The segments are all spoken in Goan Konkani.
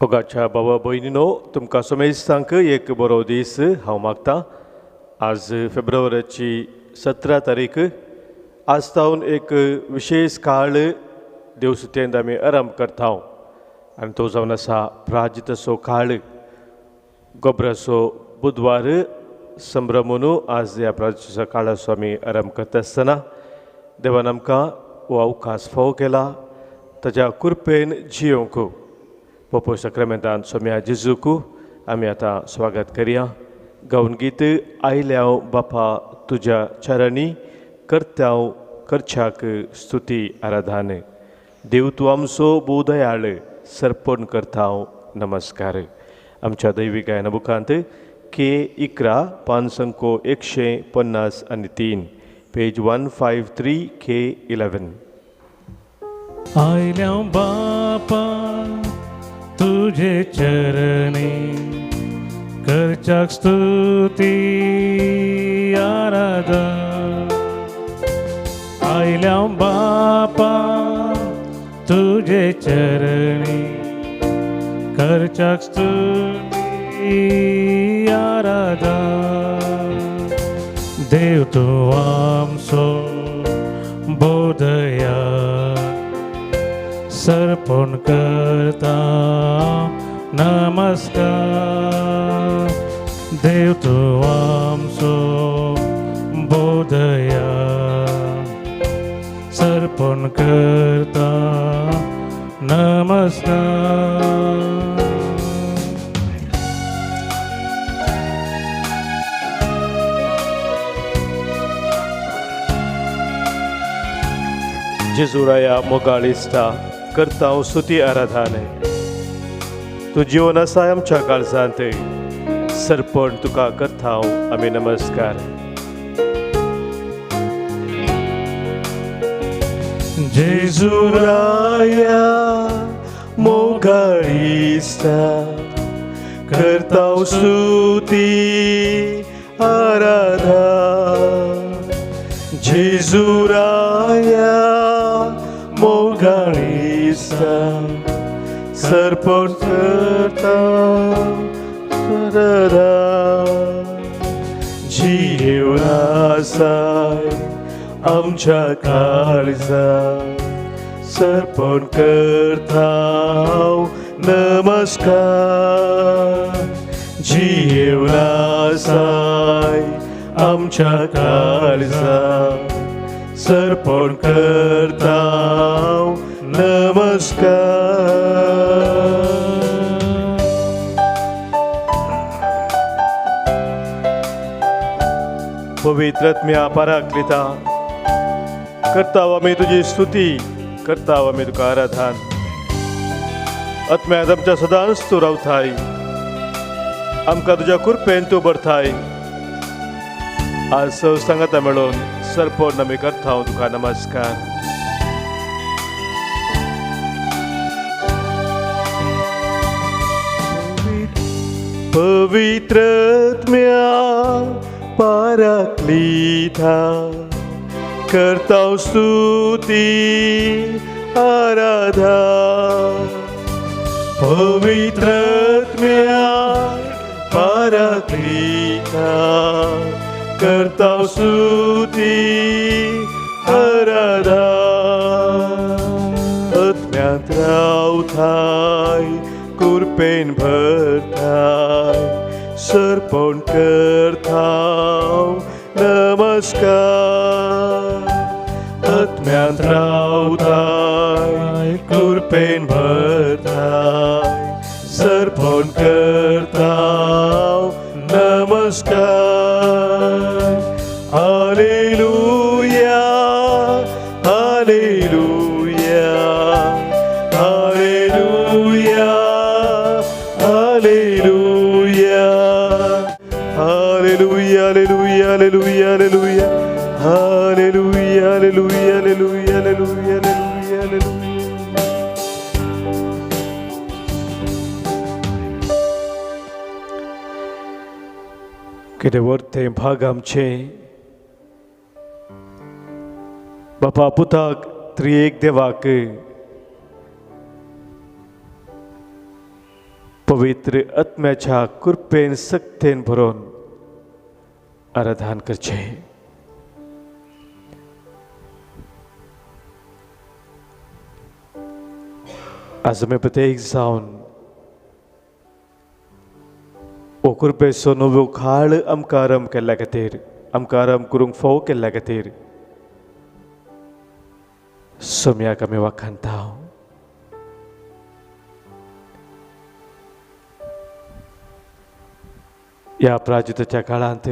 मोगाच्या बाबा भयणीनो, तुमकां समेस्तांक एक बरो दीस हांव मागतां. आज फेब्रुवारीची 17 तारीख. आज तावन एक विशेष काळ देवसुतेंत आमी आरंभ करता आनी तो जावन आसा प्राजिताचो काळ. गोबराचो बुधवार संभ्रमून आज ह्या प्राजिताचो काळाचो आमी आरंभ करता आसतना देवान आमकां हो अवकाश फावो केला ताज्या कृपेन जियोंक. पोपो सक्रामेंतान सोम्या जेजूक आमी आतां स्वागत करया. गावन गीत आयल्या बापा तुज्या चरणी करत्याव करच्याक स्तुती आराधन. देव तूं आमचो भोव दयाळ सर्पण करता नमस्कार. आमच्या दैवी गायना बुकांत के 11 पांच 153 पेज 153 के 11. आयल्या बापा तुझे चरणी करच्याक स्तुती आराधन. आयल्या बापा तुझे चरणी करच्याक स्तुती आराधन. देव तूं आमचो बोधया सर्पण करता नमस्कार. देव तूं आमचो बोधया सर्पण करता नमस्कार. जेजुराया मोगाळ इश्टा करता स्तुती आराधन. तूं जिवन आसा आमच्या काळजांत सर्पण तुका करता आमी नमस्कार. जेजुराया मोगाळ इश्टा करता स्तुती आराधन. जेजुराया मोगाळ इश्टा सर्पण करता आराधन. जिवन आसाय आमच्या काळजांत सर्पण करता नमस्कार. जिवन आसाय आमच्या काळजांत सर्पण करता नमस्कार. पवित्र आत्म्या पराक्लिता करता आमी तुजी स्तुती करता आमी तुका आराधन. आत्म्यात आमच्या सदांच तूं रावताय, आमकां तुज्या कृपेन तूं भरताय. आज सव सांगाता मेळून सर्पण आमी करता तुका नमस्कार. पवित्र आत्म्या पराक्लिता करता स्तुती आराधन. पवित्र आत्म्या पराक्लिता करता स्तुती आराधन. आत्म्यांत रावताय कृपेन भरताय सर्पण करता नमस्कार. आत्म्यांत रावताय कृपेन भरताय सर्पण करता नमस्कार. Hallelujah hallelujah hallelujah hallelujah hallelujah hallelujah hallelujah hallelujah hallelujah hallelujah hallelujah hallelujah hallelujah hallelujah. कितें वर्तें भाग आमचें बापा पुताक त्रिएक देवाक पवित्र आत्म्याच्या कृपेन सक्तेन भरून आराधन करचें. आज आमी प्रत्येक जावन हो कृपेचो नव्यो काळ आमकां आरंभ केल्ल्या खातीर, आमकां आरंभ करूंक फावो केल्ल्या खातीर सोम्याक आमी वाखाणता. ह्या प्राजिताच्या काळांत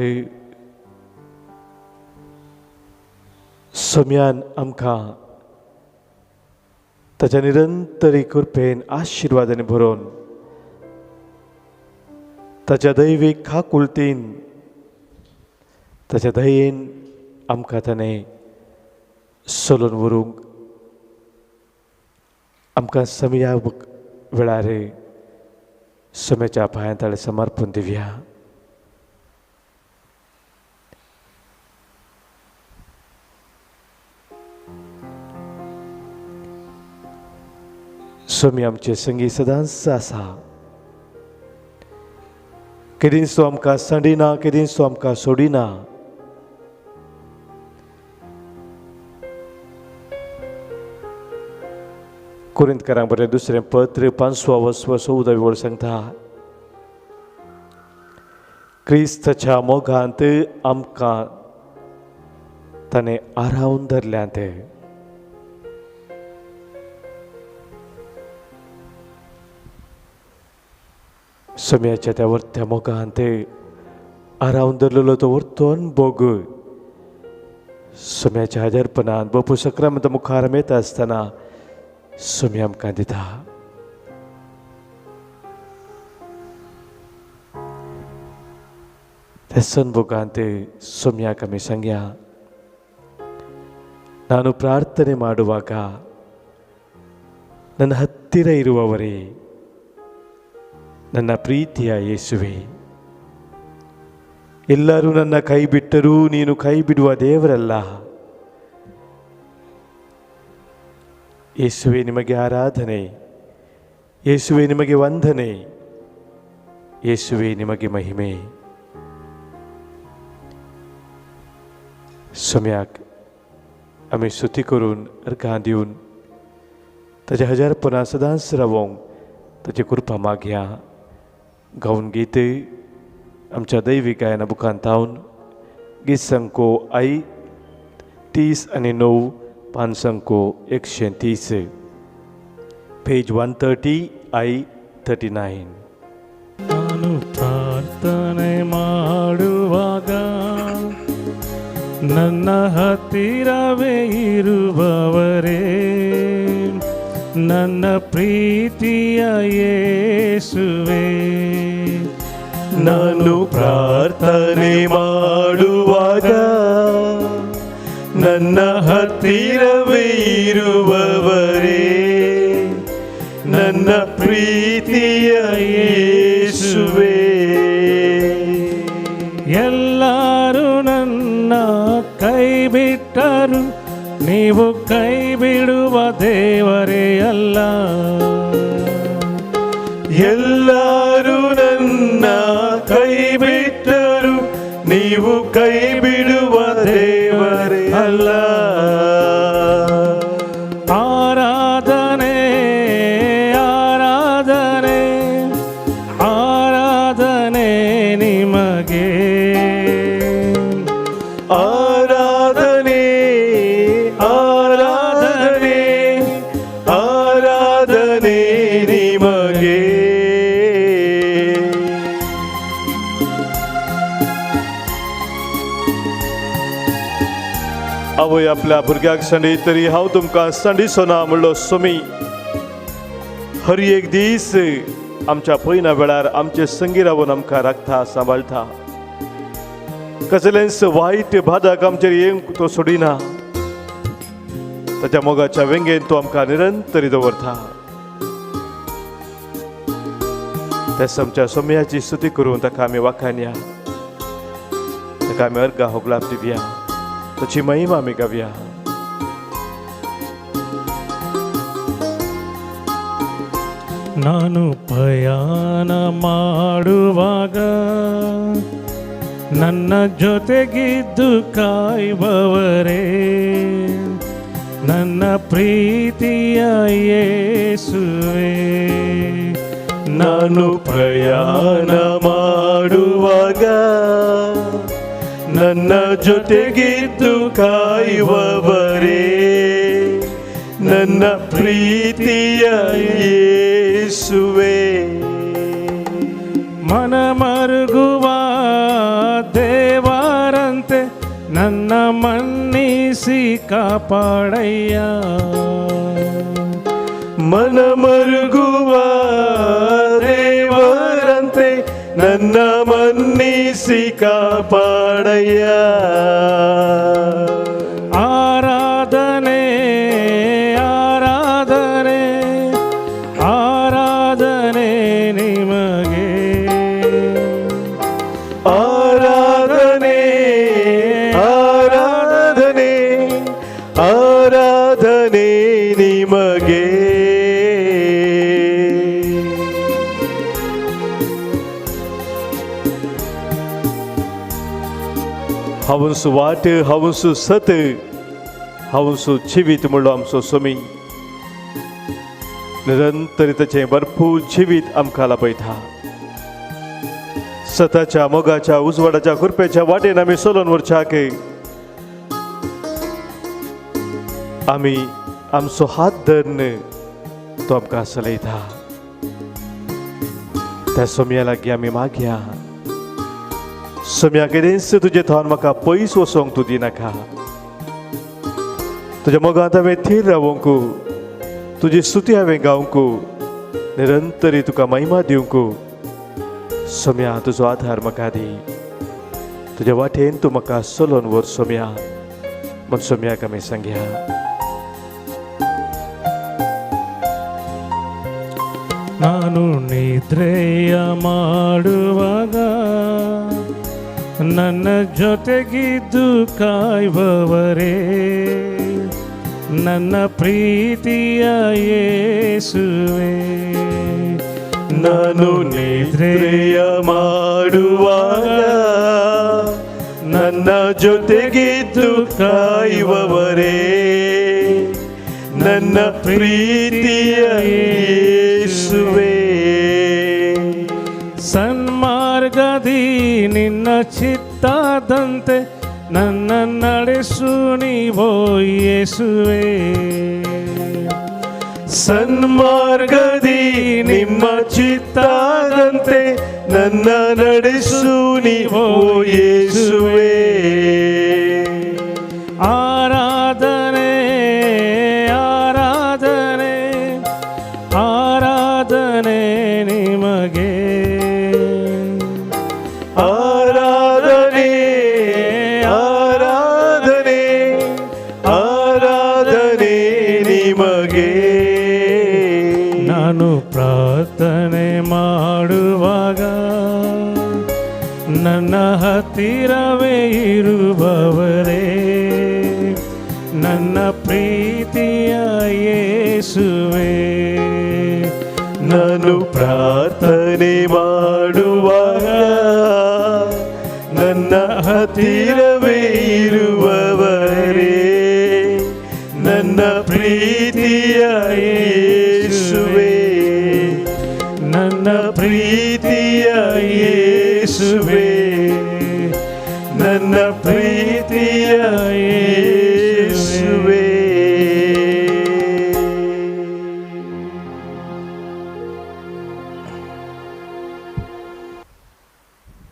सोम्यान आमकां ताच्या निरंतरी कृपेन आशिर्वादांनी भरोवन ताच्या दैवीक खाकुलतीन ताच्या दयेन आमकां ताणें सोलून व्हरूंक आमकां समया वेळार सम्याच्या पांयां ताणें समर्पण दिवया. स्वामी आमचे संगी सदांच आसा. केदींच तो आमकां सांडिना, केदींच तो आमकां सोडिना. कोरिंतकारांक बरें दुसरें पत्र 5 वस्व 14 वळ सांगता, क्रिस्ताच्या मोगांत आमकां ताणें आरावन धरल्यात. सम्याच्या त्या वर्त्या मोगांत आरावन धरलेलो तो वर्तोन भोग सम्याच्या हजारपणान बपू सक्रामंत मुखार मेळटा आसतना सोम्या आमकां दिता. त्या सनभोगांत सोम्याक आमी सांगया, ನಾನು ಪ್ರಾರ್ಥನೆ ಮಾಡುವಾಗ ನನ್ನ ಹತ್ತಿರ ಇರುವವರೇ, ನನ್ನ ಪ್ರೀತಿಯ ಯೇಸುವೆ, ಎಲ್ಲರೂ ನನ್ನ ಕೈ ಬಿಟ್ಟರೂ ನೀನು ಕೈ ಬಿಡುವ ದೇವರಲ್ಲ. ಯೇಸುವೆ ನಿಮಗೆ ಆರಾಧನೆ, ಯೇಸುವೆ ನಿಮಗೆ ವಂದನೆ, ಯೇಸುವೆ ನಿಮಗೆ ಮಹಿಮೆ. सोम्याक आमी स्तुती करून अर्घां दिवन ताच्या हजारपणां सदांच रावोंक ताची कृपा मागया. गावन गीत आमच्या दैवी गायना बुकांत थावन गीत संको आई 30 आनी 9, पान संको 130, पेज 130 I 39. ನಾನು ಪ್ರಾರ್ಥನೆ ಮಾಡುವಾಗ ನನ್ನ ಹತ್ತಿರವೇ ಇರುವವರೇ, ನನ್ನ ಪ್ರೀತಿಯ ಯೇಸುವೆ. ನಾನು ಪ್ರಾರ್ಥನೆ ಮಾಡುವಾಗ ನನ್ನ ಹತ್ತಿರವೇ ಇರುವವರೇ, ನನ್ನ ಪ್ರೀತಿಯ ಯೇಸುವೆ. ಎಲ್ಲರೂ ನನ್ನ ಕೈ ಬಿಟ್ಟರು, ನೀವು ಕೈ ಬಿಡುವ ದೇವರೇ ಅಲ್ಲ. ಎಲ್ಲರೂ ನನ್ನ ಕೈ ಬಿಟ್ಟರು, ನೀವು ಕೈ ಬಿಡುವ ದೇವರೇ ಅಲ್ಲ. ಆರಾಧನೆ ಆರಾಧನೆ ಆರಾಧನೆ ನಿಮಗೆ, ಆರಾಧನೆ ಆರಾಧನೆ ಆರಾಧನೆ ನಿಮಗೆ. आवय आपल्या भुरग्याक संडी तरी हांव तुमकां संडीचो ना म्हणलो सोमी हर एक दीस आमच्या पयना वेळार आमचे संगी रावन आमकां राखता सांबाळटा. कसलेंच वायट बाधक आमचेर येवंक तो सोडिना. ताच्या मोगाच्या वेंगेन तो आमकां निरंतरी दवरता. त्या आमच्या सोम्याची स्तुती करून ताका आमी वाखाणया, ताका आमी अर्घा होगलाप दिवया, ताची महिमा आमी गावया. ನಾನು ಪ್ರಯಾಣ ಮಾಡುವಾಗ ನನ್ನ ಜೊತೆಗಿದ್ದು ಕಾಯುವವರೇ, ನನ್ನ ಪ್ರೀತಿಯ ಯೇಸುವೆ. ನಾನು ಪ್ರಯಾಣ ಮಾಡುವಾಗ ನನ್ನ ಜೊತೆಗಿದ್ದು ಕಾಯುವವರೇ, ನನ್ನ ಪ್ರೀತಿಯ ಯೇಸುವೆ. ಮನಮರುಗುವ ದೇವರಂತೆ ನನ್ನ ಮನ್ನಿಸಿ ಕಾಪಾಡಯ್ಯ. ಮನಮರುಗುವ ದೇವರಂತೆ ನನ್ನ ಮನ್ನಿಸಿ ಕಾಪಾಡಯ್ಯ. ಆರಾಧನೆ, ಆರಾಧನೆ, ಆರಾಧನೆ ನಿಮಗೆ. ಆರಾಧನೆ, ಆರಾಧನೆ, ಆರಾಧನೆ ನಿಮಗೆ. हांवसो वाट, हांवसो सत, हांवसो जिवीत म्हणलो आमचो स्वामी निरंतर ताचें भरपूर जिवीत आमकां लाभयता. सताच्या, मोगाच्या, उजवाडाच्या, कृपेच्या वाटेन आमी चलोवन व्हरच्याक आमी आमचो हात धरून तो आमकां चलयता. त्या सोम्या लागीं आमी मागया, सोम्या, केदेंच तुजें थोन म्हाका पयस वचोंक तूं दिनाका. तुज्या मोगांत हांवें थीर रावोंक, तुजी स्तुती हांवें गावंक, निरंतरी तुका महिमा दिवंक. सोम्या, तुजो आधार म्हाका दी. तुज्या वाटेन तूं म्हाका चलोवन व्हर सोम्या म्हूण सोम्याक आमी सांगया. ನಾನು ನಿದ್ರೆಯ ಮಾಡುವಾಗ ನನ್ನ ಜೊತೆಗಿದ್ದು ಕಾಯುವವರೇ, ನನ್ನ ಪ್ರೀತಿಯ ಯೇಸುವೆ. ನಾನು ನಿದ್ರೆಯ ಮಾಡುವಾಗ ನನ್ನ ಜೊತೆಗಿದ್ದು ಕಾಯುವವರೇ, ನನ್ನ ಪ್ರೀತಿಯ ಯೇಸುವೆ. ಸನ್ಮಾರ್ಗದಿ ನಿನ್ನ ಚಿತ್ತದಂತೆ ನನ್ನ ನಡೆಸು ನೀವೋ ಯೇಸುವೆ. ಸನ್ಮಾರ್ಗದಿ ನಿಮ್ಮ ಚಿತ್ತದಂತೆ ನನ್ನ ನಡೆಸು ನೀವು ಯೇಸುವೆ. ಆರಾಧನೆ, ಆರಾಧನೆ, ಆರಾಧನೆ ನಿಮಗೆ. ಆರಾಧನೆ, ಆರಾಧನೆ, ಆರಾಧನೆ ನಿಮಗೆ. ನಾನು ಪ್ರಾರ್ಥನೆ ಮಾಡುವಾಗ ನನ್ನ ಹತ್ತಿರವೇ ಇರುವವರೇ, ನನ್ನ ಪ್ರೀತಿಯ ಯೇಸುವೆ. ನಾನು ಪ್ರಾರ್ಥನೆ ಮಾಡುವಾಗ ನನ್ನ ಹತ್ತಿರವೇ ಇರುವವರೇ, ನನ್ನ ಪ್ರೀತಿಯ ಯೇಸುವೆ. ನನ್ನ ಪ್ರೀತಿಯ ಯೇಸುವೆ, ನನ್ನ ಪ್ರೀತಿಯ ಯೇಸುವೆ.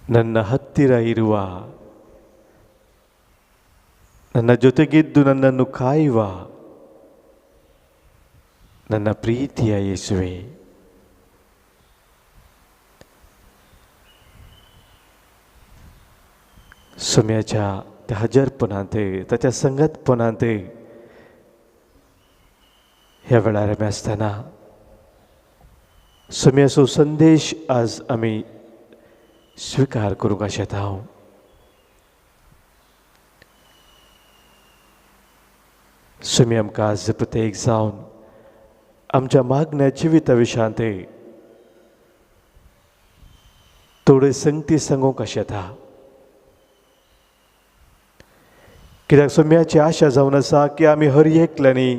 ನನ್ನ ಹತ್ತಿರ ಇರುವ, ನನ್ನ ಜೊತೆಗಿದ್ದು ನನ್ನನ್ನು ಕಾಯುವ ನನ್ನ ಪ್ರೀತಿಯ ಯೇಸುವೆ. सोम्याच्या त्या हजरपणांत, ताच्या संगतपणांत ह्या वेळार आमी आसतना सोम्याचो संदेश आज आमी स्विकार करूंक आशेता. सोमी आमकां आज प्रत्येक जावन आमच्या मागण्या जिविता विशयांत थोड्यो संगती सांगूंक आशेता. कित्याक सोम्याची आशा जावन आसा की आमी हर एकल्यांनी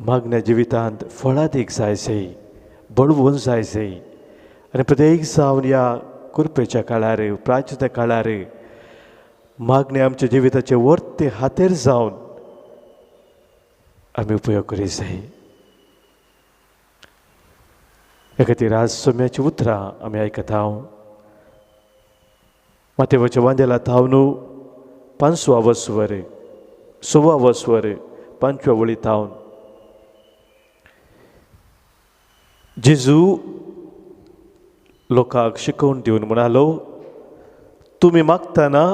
मागण्या जिवितांत फळादीक जाय सई, बळवून जाय सई आनी प्रत्येक जावन ह्या कुरपेच्या काळार, प्रायश्चिता काळार मागणे आमच्या जिविताचे वर्ते हातेर जावन आमी उपयोग करी जाय. हे खातीर आज सोम्याची उतरां आमी आयकता. मातेवाच्या वांदेला थावन 5व्या वस्वर, 6व्या वस्वर, 5व्या वळी थावन जेजू लोकांक शिकोवन दिवन म्हणालो, तुमी मागतना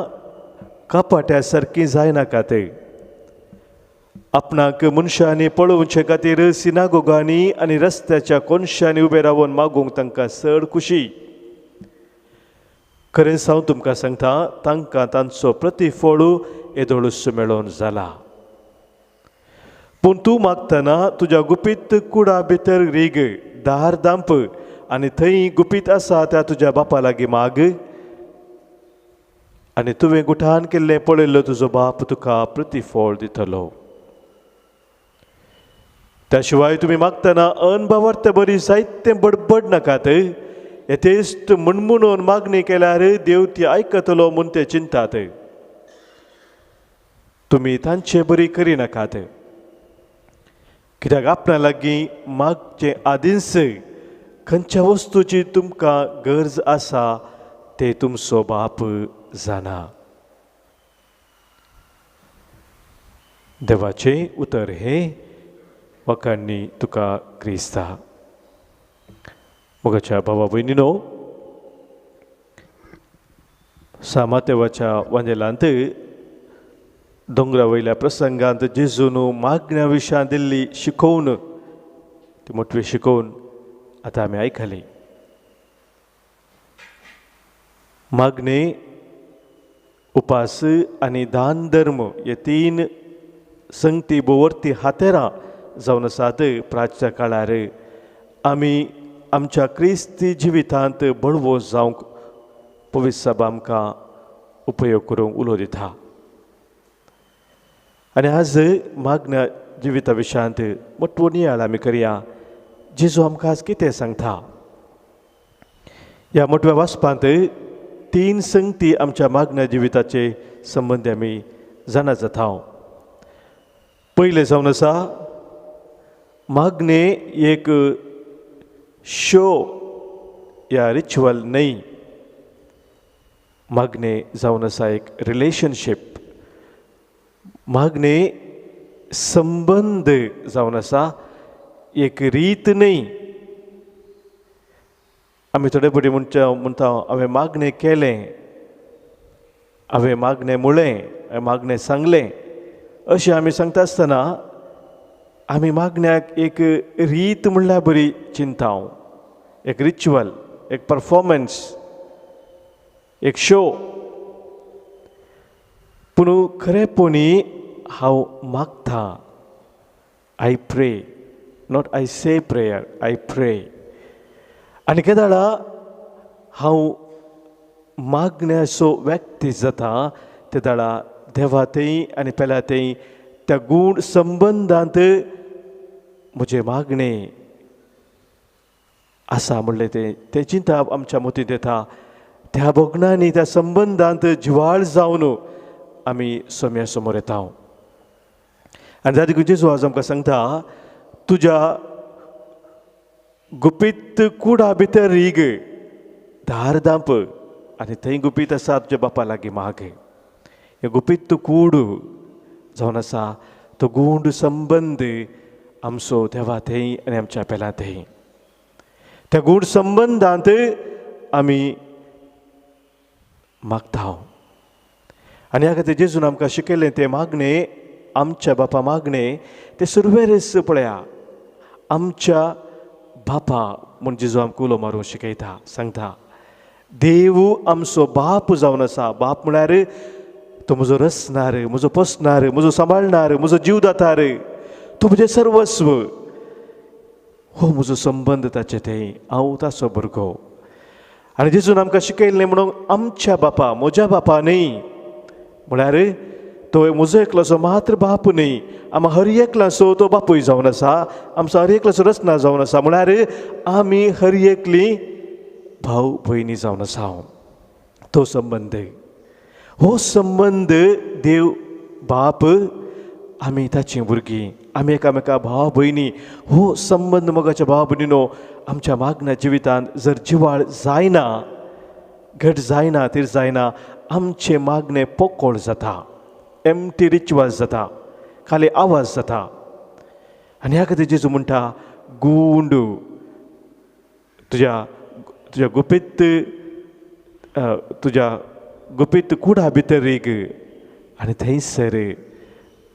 कपाट्या सारकी जायनाकात. आपणाक मनशांनी पळोवचे खातीर सिनागोगांनी आनी रस्त्याच्या कोनशांनी उबे रावन मागूंक तांकां चड खुशी. खरेंच हांव तुमकां सांगता, तांकां तांचो प्रतिफळ येदोळूच मेळोवन जाला. पूण तूं मागतना तुज्या गुपीत कुडा भितर रीग, दार दांप आनी थंय गुपीत आसा त्या तुज्या बापा लागीं माग आनी तुवें गुठान केल्लें पळयल्लो तुजो बाप तुका प्रतिफळ दितलो. त्या शिवाय तुमी मागतना अनभावार्थ बरी जायतें बडबड नाकात. येथेस्त म्हणमणून मागणी केल्यार देव ती आयकतलो म्हूण ते चिंतात. तुमी तांचे बरी करिनाकात, कित्याक आपणा लागीं मागचे आदींच खंयच्या वस्तूची तुमकां गरज आसा ते तुमचो बाप जाणा. देवाचें उतर हें वाखाणणी तुका क्रिस्ता. मोगाच्या भावा भयणीनो, सामातेवाच्या वांजेलांत दोंगरा वयल्या प्रसंगांत जेजून मागण्या विशयान दिल्ली शिकोवन, ती मोटवी शिकोवन आतां आमी आयकली. मागणे, उपास आनी दान धर्म हे 3 संगती भोवर्ती हातेरां जावन आसात. प्राच्या काळार आमी आमच्या क्रिस्ती जिवितांत बळवो जावंक पवित्र सभा आमकां उपयोग करूंक उलो दिता. आनी आज मागण्या जिविता विशयांत मोटवो नियाळ आमी करया. जेजू आमकां आज कितें सांगता? ह्या मोटव्या वाचपांत 3 संगती आमच्या मागण्या जिविताचे संबंदी आमी जाणा जाता. पयलें जावन आसा, मागणे एक शो या रिच्युअल न्हय, मागणे जावन आसा एक रिलेशनशीप. मागणे संबंद जावन आसा, एक रीत न्हय. आमी थोडे फावटी म्हणटा, हांवें मागणें केलें, हांवें मागणें म्हळें, हांवें मागणें सांगलें, अशें आमी सांगता आसतना आमी मागण्याक एक रीत म्हणल्यार बरी चिंता, एक रिच्युअल, एक परफॉर्मन्स, एक शो. पूण खरेपणी हांव मागता, I pray, not I say prayer, I pray. आनी केदाळा हांव मागण्याचो व्यक्ती जाता तेदाळा देवा थंय आनी पेल्या थंय त्या गूण संबंदांत म्हजें मागणें आसा म्हणलें तें चिंतप आमच्या मतींत येता. त्या भोगणांनी त्या संबंदांत जिवाळ जावन आमी सोम्या समोर येता. आनी त्या देखून जेजू आज आमकां सांगता, तुज्या गुपीत कुडा भितर रीग, दार दांप आनी थंय गुपीत आसा तुज्या बापा लागीं माग. हें गुपीत कूड जावन आसा तो गूंड संबंद आमचो देवा थंय आनी आमच्या पेला थंय. त्या गूढ संबंदांत आमी मागता. आनी ह्या खातीर जेजून आमकां शिकयलें तें मागणें, आमच्या बापा मागणें तें सुरवेरच पळया, आमच्या बापा म्हूण जेजू आमकां उलो मारूंक शिकयता, सांगता. देव आमचो बाप जावन आसा. बाप म्हळ्यार तो म्हजो रचणार, म्हजो पोसणार, म्हजो सांबाळणार, म्हजो जीव दातार, तो म्हजें सर्वस्व. हो म्हजो संबंद ताचे थंय, हांव ताचो भुरगो. आनी जेजून आमकां शिकयलें म्हणून आमच्या बापा, म्हज्या बापा न्ही, म्हळ्यार तो म्हजो एकलोचो मात्र बाप न्ही, आमी हर एकल्याचो तो बापूय जावन आसा, आमचो हर एकल्याचो रचना जावन आसा. म्हळ्यार आमी हर एकली भाव भयणी जावन आसा. तो संबंद, हो संबंद देव बाप, आमी ताचीं भुरगीं, आमी एकामेका भाव भयणी, हो संबंद मोगाच्या भाव भयणीनो आमच्या मागण्या जिवितांत जर जिवाळ जायना, घट जायना, थीर जायना, आमचें मागणें पोकोळ जाता, एमटी रिच्युअल्स जाता, खाली आवाज जाता. आनी ह्या खातीर जेजू म्हणटा, गुंड तुज्या तुज्या गुपीत तुज्या गुपीत कुडा भितर रीग आनी थंयसर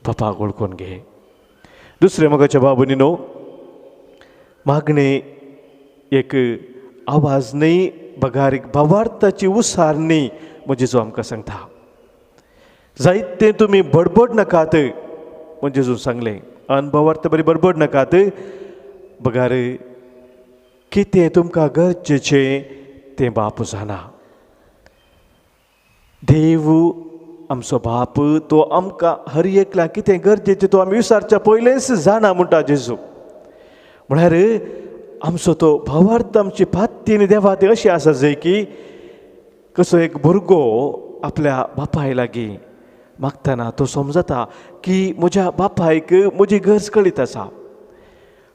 बापाक वळखून घे. दुसरें मोगाच्या भाव भयणीनो, मागणें एक आवाज न्ही, बगार एक भावार्थाची उसार न्ही. म्हण जेजू आमकां सांगता, जायते तुमी बडबड नाकात. म्हण जेजून सांगलें, अनभावार्थ बरी बडबड नाकात, बगार कितें तुमकां गरजेचें तें बाप जाणा. देव आमचो बाप तो आमकां हर एकल्याक कितें गरजेचें तो आमी विचारच्या पयलेंच जाणा म्हणटा जेजू. म्हळ्यार आमचो तो भावार्थ, आमची पात्ती आनी देवा ती अशी आसा जंय की कसो एक भुरगो आपल्या बापाय लागीं मागतना तो समजता की म्हज्या बापायक म्हजी गरज कळीत आसा.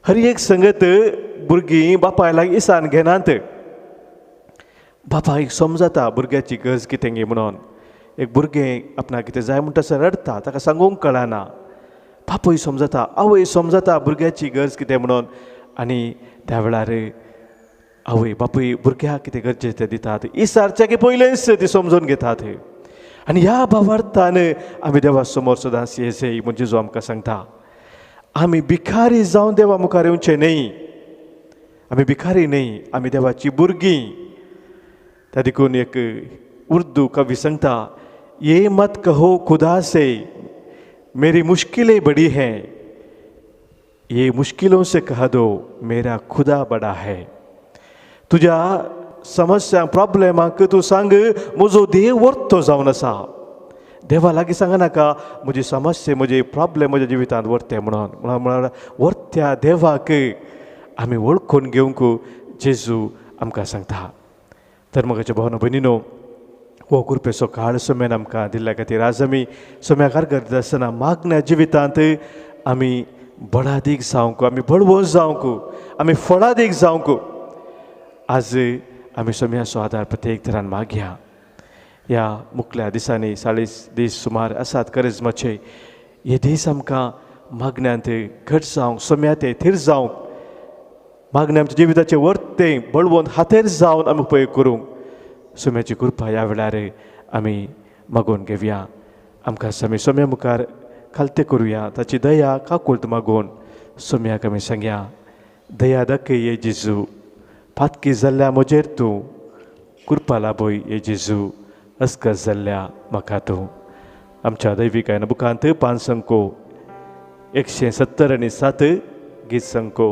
हर एक संगत भुरगीं बापाय लागीं इसान घेनात, बापायक समजता भुरग्याची गरज कितें गे म्हणून. एक भुरगें आपणाक कितें जाय म्हणटा आसतना रडटा, ताका सांगूंक कळना, बापूय समजता, आवय समजता भुरग्याची गरज कितें म्हणून. आनी त्या वेळार आवय बापूय भुरग्याक कितें गरजेचें तें दितात, इसारच्या की पयलेंच ती समजून घेतात. आनी ह्या भावार्थान आमी देवा समोर सदांच येसे. म्हणजे जो आमकां सांगता, आमी भिकारी जावन देवा मुखार येवचें न्हय, आमी भिकारी न्हय, आमी देवाची भुरगीं. त्या देखून एक उर्दू कवी सांगता, ये मत कहो खुदा से मेरी मुश्किलें बड़ी हैं, ये मुश्किलों से कह दो मेरा खुदा बड़ा है. तुज्या समस्या प्रॉब्लेमाक तूं सांग म्हजो देव वर्तो जावन आसा. देवा लागीं सांगनाका म्हजी समस्या, म्हजे प्रॉब्लेम म्हज्या जिवितांत वर्ते म्हणून. म्हळ्यार वर्त्या देवाक आमी वळखून घेवंक जेजू आमकां सांगता. तर म्हज्या भावना भयणीनो, हो कृपेचो काळ सोम्यान आमकां दिल्ल्या खातीर आज आमी सोम्याक अर्घ आसतना मागण्या जिवितांत आमी बळादीक जावंक, आमी बळवंत जावंक, आमी फळादीक जावंक आज आमी सोम्याचो आदार प्रत्येक तरान मागया. ह्या मुखल्या दिसांनी 40 दीस सुमार आसात करिज्माचे, हे दीस आमकां मागण्यांत घट जावंक, सोम्या ते थीर जावंक, मागण्या आमच्या जिविताचें वर्तें बळवंत हातेर जावन आमी उपयोग करूंक सोम्याची कृपा ह्या वेळार आमी मागून घेवया. आमकां आमी सोम्या मुखार खालते करुया, ताची दया काकुळट मागून सोम्याक आमी सांगया, दया दाखय ये जेजू, पातकी जाल्ल्या म्हजेर तूं कृपा लाभय ये जेजू, अस्कस जाल्ल्या म्हाका तूं. आमच्या दैवीक आयन बुकांत 5 संको 170 आनी 7 गीत संको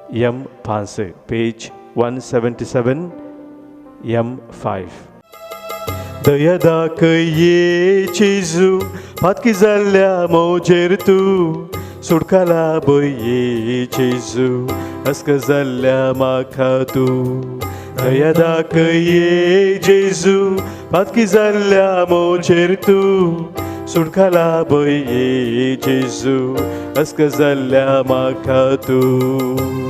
M5 page 177 M5. दया दाखय ये जेजू, पातकी जाल्ल्या म्हजेर तूं सुटका लाभय ये जेजू, अस्कस जाल्ल्या म्हाका तूं. दया दाखय ये जेजू, पातकी जाल्ल्या म्हजेर तूं सुटका लाभय ये जेजू, अस्कस जाल्ल्या म्हाका तूं.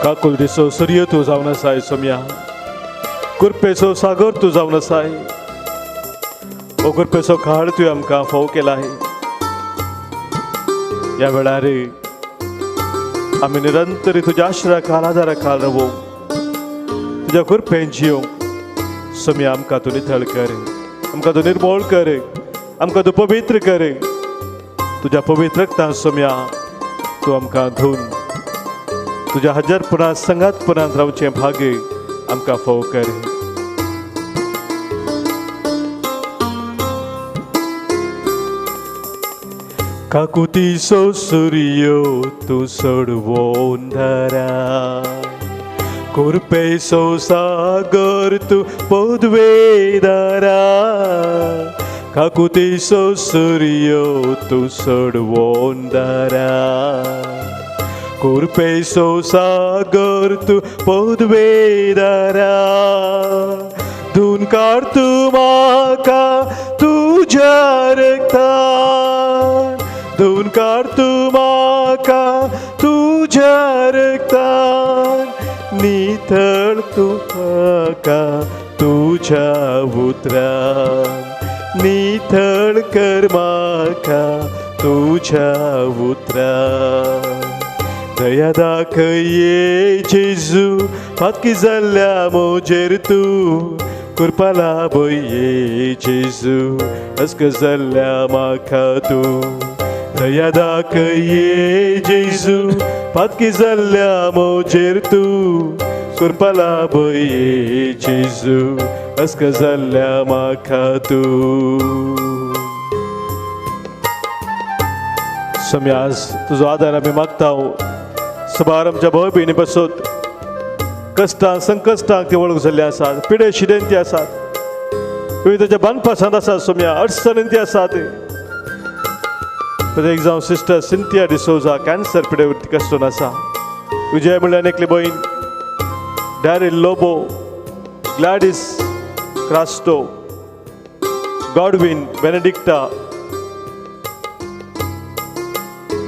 काकुल दिसो सूर्य तूं जावन आसाय सोम्या, कृपेचो सागर तूं जावन आसाय, हो कृपेचो काळ तुवें आमकां फोव केला. ह्या वेळार आमी निरंतर तुज्या आश्रया खाल, आदारा खाल रावूंक, तुज्या कृपेन जियोंक सोम्या आमकां तूं नितळ कर, आमकां तूं निर्मोळ कर, आमकां तूं पवित्र कर. तुज्या पवित्र रक्तान सोम्या तूं आमकां धुवन तुज्या हजारपणांत संगातपणांत रावचें भाग्य आमकां फोव कर. काकुतीचो सुर्यो तूं सोडवोन धरा, कुरपेचो सागर तूं पदवेदारा, काकुतीचो सुर्यो तूं सोडवोन धरा, कुरपेचो सागर तूं पदवेदारा, धुवन काड तूं म्हाका तुज्या रगतान, धुवन काड तूं म्हाका तुज्या रगतान, नितळ तूं म्हाका तुज्या उतरान, नितळ कर म्हाका तुज्या उतरान. दया दाखय जेजू पातकी जाल्ल्या म्हजेर तूं, कृपा लाभय जेजू अस्क जाल्ल्या म्हाका तूं. दया दाखय जेजू पातकी जाल्ल्या म्हजेर तूं, कृपा लाभय जेजू अस्क जाल्ल्या म्हाका तूं. स्वामी आज तुजो आदार आमी मागता. सबार आमच्या भाव भयणी बसत कश्टांक संकश्टांक ती वळख जाल्ली आसात, पिडे शिडेन ती आसात, विविधाच्या बांदपासांत आसात सोम्या, अडचणीन ती आसात. एक जावं सिस्टर सिंथिया डिसोजा कॅन्सर पिडेवरती कश्टून आसा, विजय म्हणल्यार एकली भयण, Daryl Lobo, Gladys Crasto, Godwin Benedicta,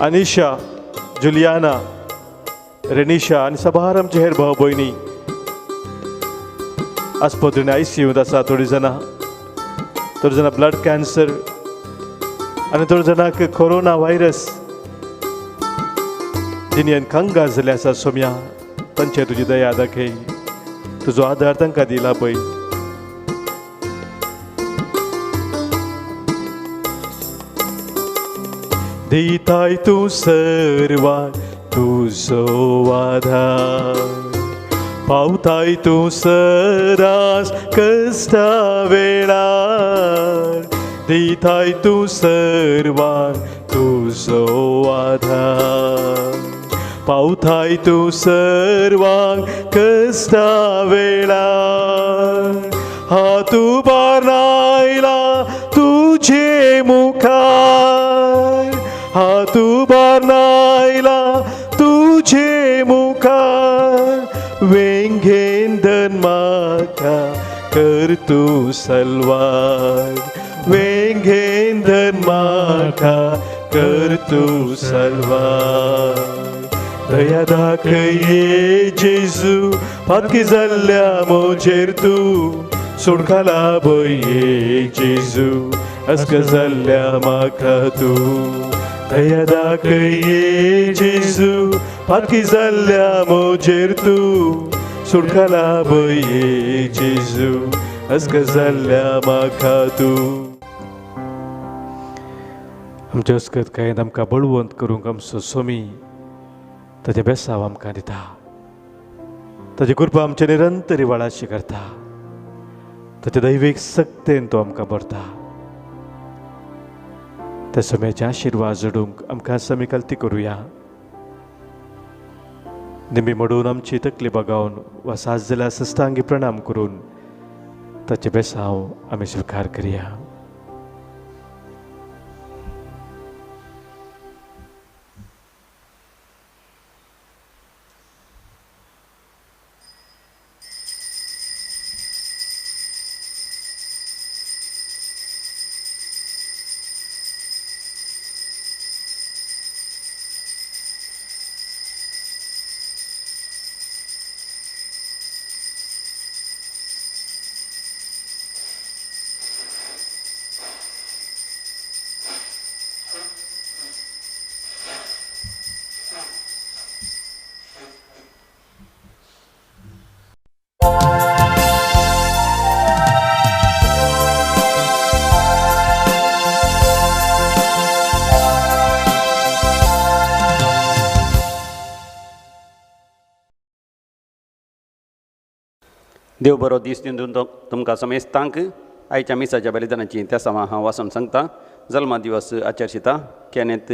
Anisha, Juliana, Renisha आनी सबार आमचे हेर भाव भयणी आस्पत्रेन आयसीयूंत आसा. थोडीं जाणां, थोडीं जाणां ब्लड कॅन्सर आनी थोडे जाणांक कोरोना व्हायरस जिणेन कंगाल जाल्ले आसा. सोम्या तांचे तुजी दया दाखय, तुजो आदार तांकां दिला पळय. दिताय तूं सर्वांक तुजो आदार, पावताय तूं सदांच कश्टा वेळार, दिताय तूं सर्वांक तुजो आदार, पावताय तूं सर्वांक कश्टा वेळार, हात उबारला तुजे मुखार, हात उबारला तुजे मुखार, वेंगेन धन म्हाका कर तूं सलवार, वेंगेन धन म्हाका कर तूं सलवार. दया दाखय जेजू पातकी जाल्ल्या म्हजेर तूं, सोडका लाभय जेजू अस्क जाल्ल्या म्हाका तूं. दया दाखय जेजू पातकी जाल्ल्या म्हजेर तूं, सुटका लाभय जेजू अस्क जाल्ल्या म्हाका तूं. आमच्या अस्कत कांय आमकां बळवंत करूंक आमचो स्वामी ताजें बेसांव आमकां दिता, ताजी कृपा आमचे निरंतर वाळाशी करता, ताचे दैवीक सक्तेन तो आमकां भरता. त्या सम्याचे आशिर्वाद जोडूंक आमकां समी कलती करुया. निमी मोडून आमची तकली बागावन वा साज जाल्यार सस्तांगी प्रणाम करून ताचें बेसांव आमी स्विकार करया. देव बरो दीस दिवन तुमकां समेस्तांक आयच्या मिसाच्या बलिदानाची त्या समा हांव वाचून सांगता. जल्म दिवस आचरशिता केनेथ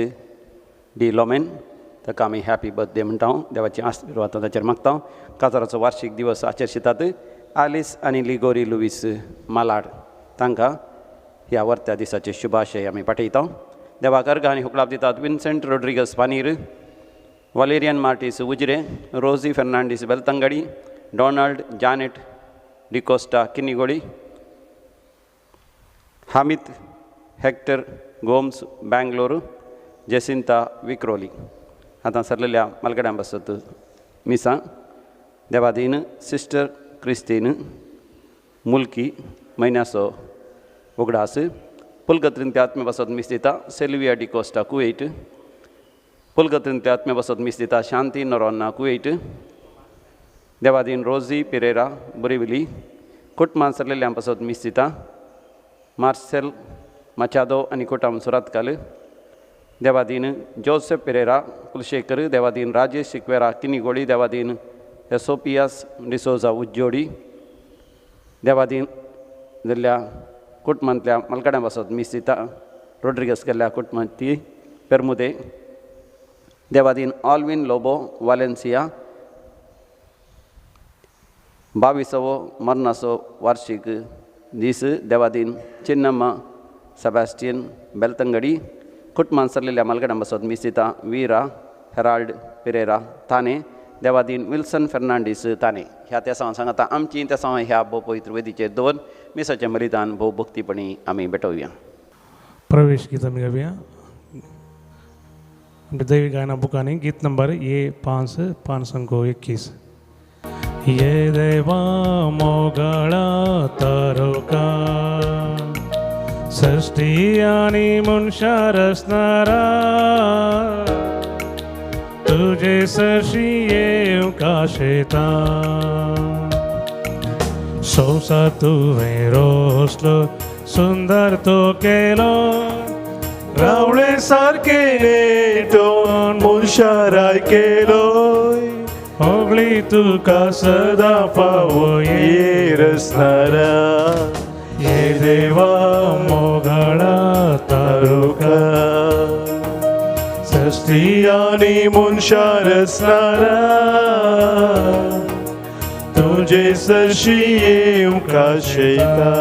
डी लोमेन ताका आमी हॅपी बर्थडे म्हणटा. देवाची आशिर्वाद ताचेर मागता. काजाराचो वार्षीक दिवस आचरशितात आलिस आनी लिगोरी लुवीस मालाड तांकां ह्या वर्त्या दिसाचे शुभाशय आमी पाठयता. देवाक अर्घ आनी हुकलाप दितात Vincent Rodrigues Panir, Valerian Martis Ujire, Rosy Fernandes Belthangady, Donald Janet D'Costa Kinnigoli, Hamid Hector Gomes Bangalore, Jacinta Vikhroli. आतां सरलेल्या मालगड्यां बसत मिसां देवादीन सिस्टर क्रिस्तीन मुल्की म्हयन्याचो उगडास पुलगत्रीन आत्मे बसत मीस दिता सेल्विया डिकोस्टा कुवेट, पुलगत्रीन आत्मे बसत मीस दिता शांती नरोन्ना कुवेट, देवादीन रोजी पिरेरा बोरिवली, कुटमान सरलेल्या बसत मीस दिता मार्सेल माचादो आनी कुटाम सुरातकाल, देवादीन जोसेफ पिरेरा कुलशेखर, देवादीन राजेश सिक्वेरा किनीगोळी, देवादीन एसोपियास डिसोजा उज्जोडी, देवादीन जाल्ल्या कुटुंबांतल्या मालकाड्यां बसत मीस दिता रोड्रिगस केल्ल्या कुटुंबांतली पेरमुदे, देवादीन ऑल्विन लोबो वालेन्सिया 22वो मरणाचो वार्षीक दीस, देवादीन चिन्नम्मा सेबास्टियन बेलतंगडी, कुटुंबान सरलेल्या मालगड्यां बसत मीस दिता वीरा हेराल्ड पिरेरा ताने, देवादीन विल्सन फेर्नांडीस ताने. ह्या तेसांव सांगता आमची तेसांव ह्या भोव पवित्र वेदीचेर दवर मिसाचें बलिदान भोव भक्तीपणी आमी भेटोवया. प्रवेश गीत आमी गावया. दैवी गायना बुकांनी गीत नंबर ए 5 521. ये देवा मोगळा तारुका सृष्टी आनी मनशा रचणारा तुझे सरशी येवंक आशेता संवसार तुवें रोसलो सुंदर तो केलो रावळे सारके नेटोन मनशाराय केलो होगळी तुका सदां पावोये ये रचणारा ये देवा मोगळा तारुका सृष्टी आनी मनशा रचणारा तुझे सरशी येवंक आशेता.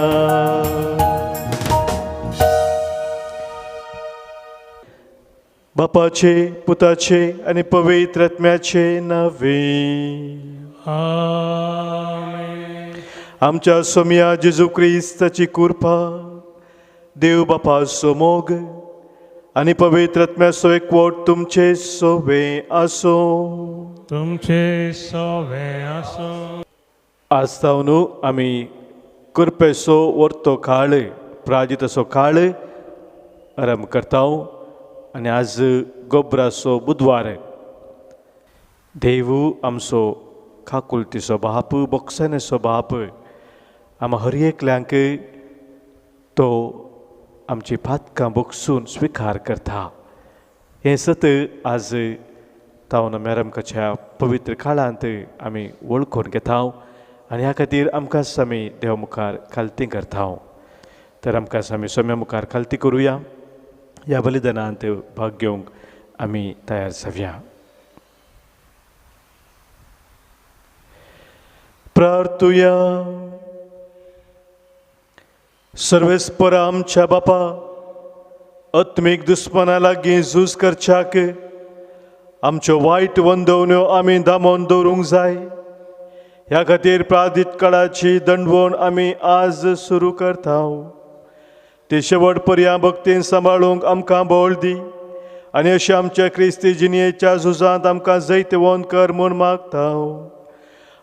बापाचे पुताचे आनी पवित्र आत्म्याचे नावे. आमेन. आमच्या सोमया जेजू क्रिस्ताची कृपा, देव बापाचो मोग आनी पवित्र आत्म्याचो एकवट तुमचे सोवे आसूं. तुमचे सोवे आसूं. आज जावन आमी कृपेचो वर्तो काळ प्राजिताचो काळ आरंभ करता आनी आज गोबराचो बुधवार. देव आमचो काकुलतीचो बाप, बोगसाणेचो बाप, आम हर एकल्यांक तो आमची पातकां बोगसून स्विकार करता. हें सत आज तावन मेरमकाच्या पवित्र काळांत आमी वळखून घेता आनी ह्या खातीर आमकां आमी देवा मुखार खालती करता. तर आमकां आमी सोम्या मुखार खालती करुया. ह्या बलिदानांत भाग घेवंक आमी तयार जावया. प्रार्थुया. सर्वेस्पर आमच्या बापा, आत्मीक दुस्मना लागीं झूज करच्याक आमच्यो वायट वंदवण्यो आमी दामोन दवरूंक जाय. ह्या खातीर प्रादीत काळाची दंडवण आमी आज सुरू करता. ते शेवट पर्यां भक्तीन सांबाळूंक आमकां बळ दी आनी अशें आमच्या क्रिस्ती जिणेच्या झुजांत आमकां जैतवंत कर म्हूण मागता.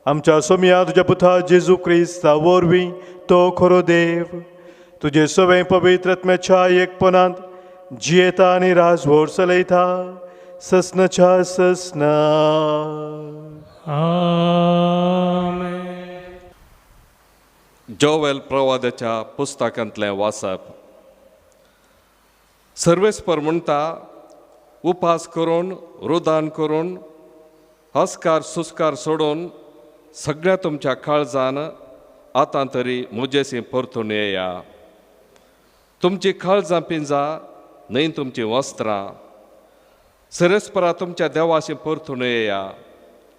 आमच्या सोमया तुज्या पुता जेजू क्रिस्ता वरवीं तो खरो देव तुजे सवें पवित्र आत्म्याच्या एकपणांत जियेता आनी राजवट चलयता ससनाच्या ससना. आमेन. जोवेल प्रवादाच्या पुस्तकांतलें वाचप. सर्वेस्पर म्हणटा, उपास करून रुदान करून हस्कार सुस्कार सोडून सगळ्या तुमच्या काळजान आतां तरी म्हजेशी परतून येया. तुमची काळजां पिंजा न्हय तुमचीं वस्त्रां. सरस्परा तुमच्या देवाशी परतून येया,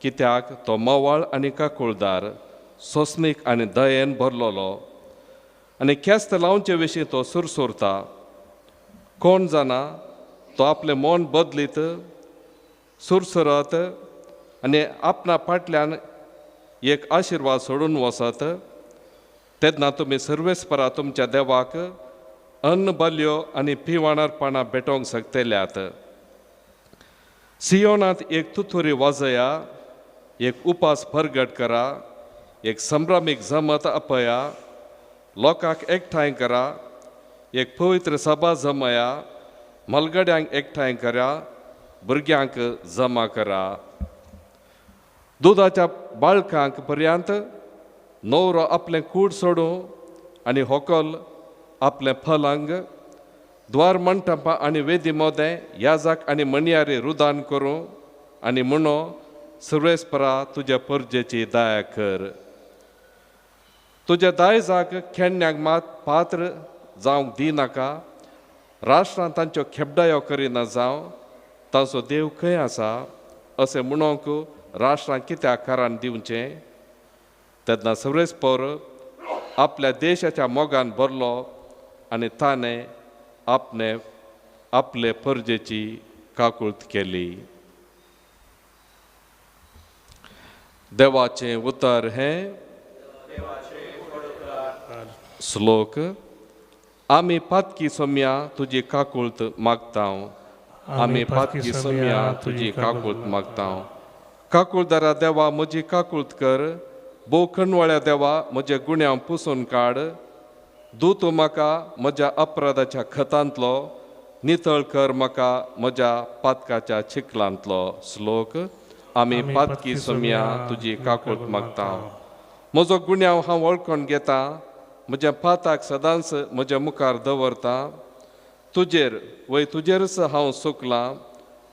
कित्याक तो मवाळ आनी काकुळदार, सोंसणीक आनी दयेन भरलेलो आनी केस्त लावचे विशीं तो सुरसुरता. कोण जाणा तो आपलें मन बदलीत सुरसुरत आनी आपणा फाटल्यान एक आशिर्वाद सोडून वचत. तेन्ना तुमी सर्वेस्परा तुमच्या देवाक अन्न बल्यो आनी पिवाणार पानां भेटोवंक शकतल्यात. सियोनांत एक तुथुरी वाजया, एक उपास परगट करा, एक संभ्रमीक जमत आपया, लोकांक एकठांय करा, एक पवित्र सभा जमया, मलगड्यांक एकठांय करा, भुरग्यांक जमा करा. दुदाच्या बाळकांक पर्यंत न्हवरो आपलें कूड सोडूं आनी होकल आपलें फलंग, द्वार मंटपा आनी वेदी मोदें याजाक आनी मणयारी रुदान करूं आनी म्हणो सर्वेस्परा तुज्या परजेची दया कर. तुज्या दायजाक खेळण्याक मात पात्र जावंक दिनाका, राष्ट्रान तांच्यो खेपडायो करिना जावं, तांचो देव खंय आसा अशें म्हणूंक राष्ट्रान कित्याक कारण दिवचें. तेन्ना सर्वेस्पर आपल्या देशाच्या मोगान भरलो आनी ताणें आपणे आपले परजेची काकूळत केली. देवाचें उतर हें. श्लोक. आमी पातकी सोम्या तुजी काकूळत मागता, आमी पातकी सोम्या तुजी काकूळत मागता. काकूळदारा देवा म्हजी काकूळत कर, भोव कणवळ्या देवा म्हजे गुण्यांव पुसून काड. दू तूं म्हाका म्हज्या अपराधाच्या खतांतलो, नितळ कर म्हाका म्हज्या पातकाच्या चिखलांतलो. श्लोक. आमी पातकी सोम्या तुजी काकूळत मागता. म्हजो गुण्यांव हांव वळखून घेता, म्हज्या पाताक सदांच म्हज्या मुखार दवरता. तुजेर वय तुजेरच हांव चुकलां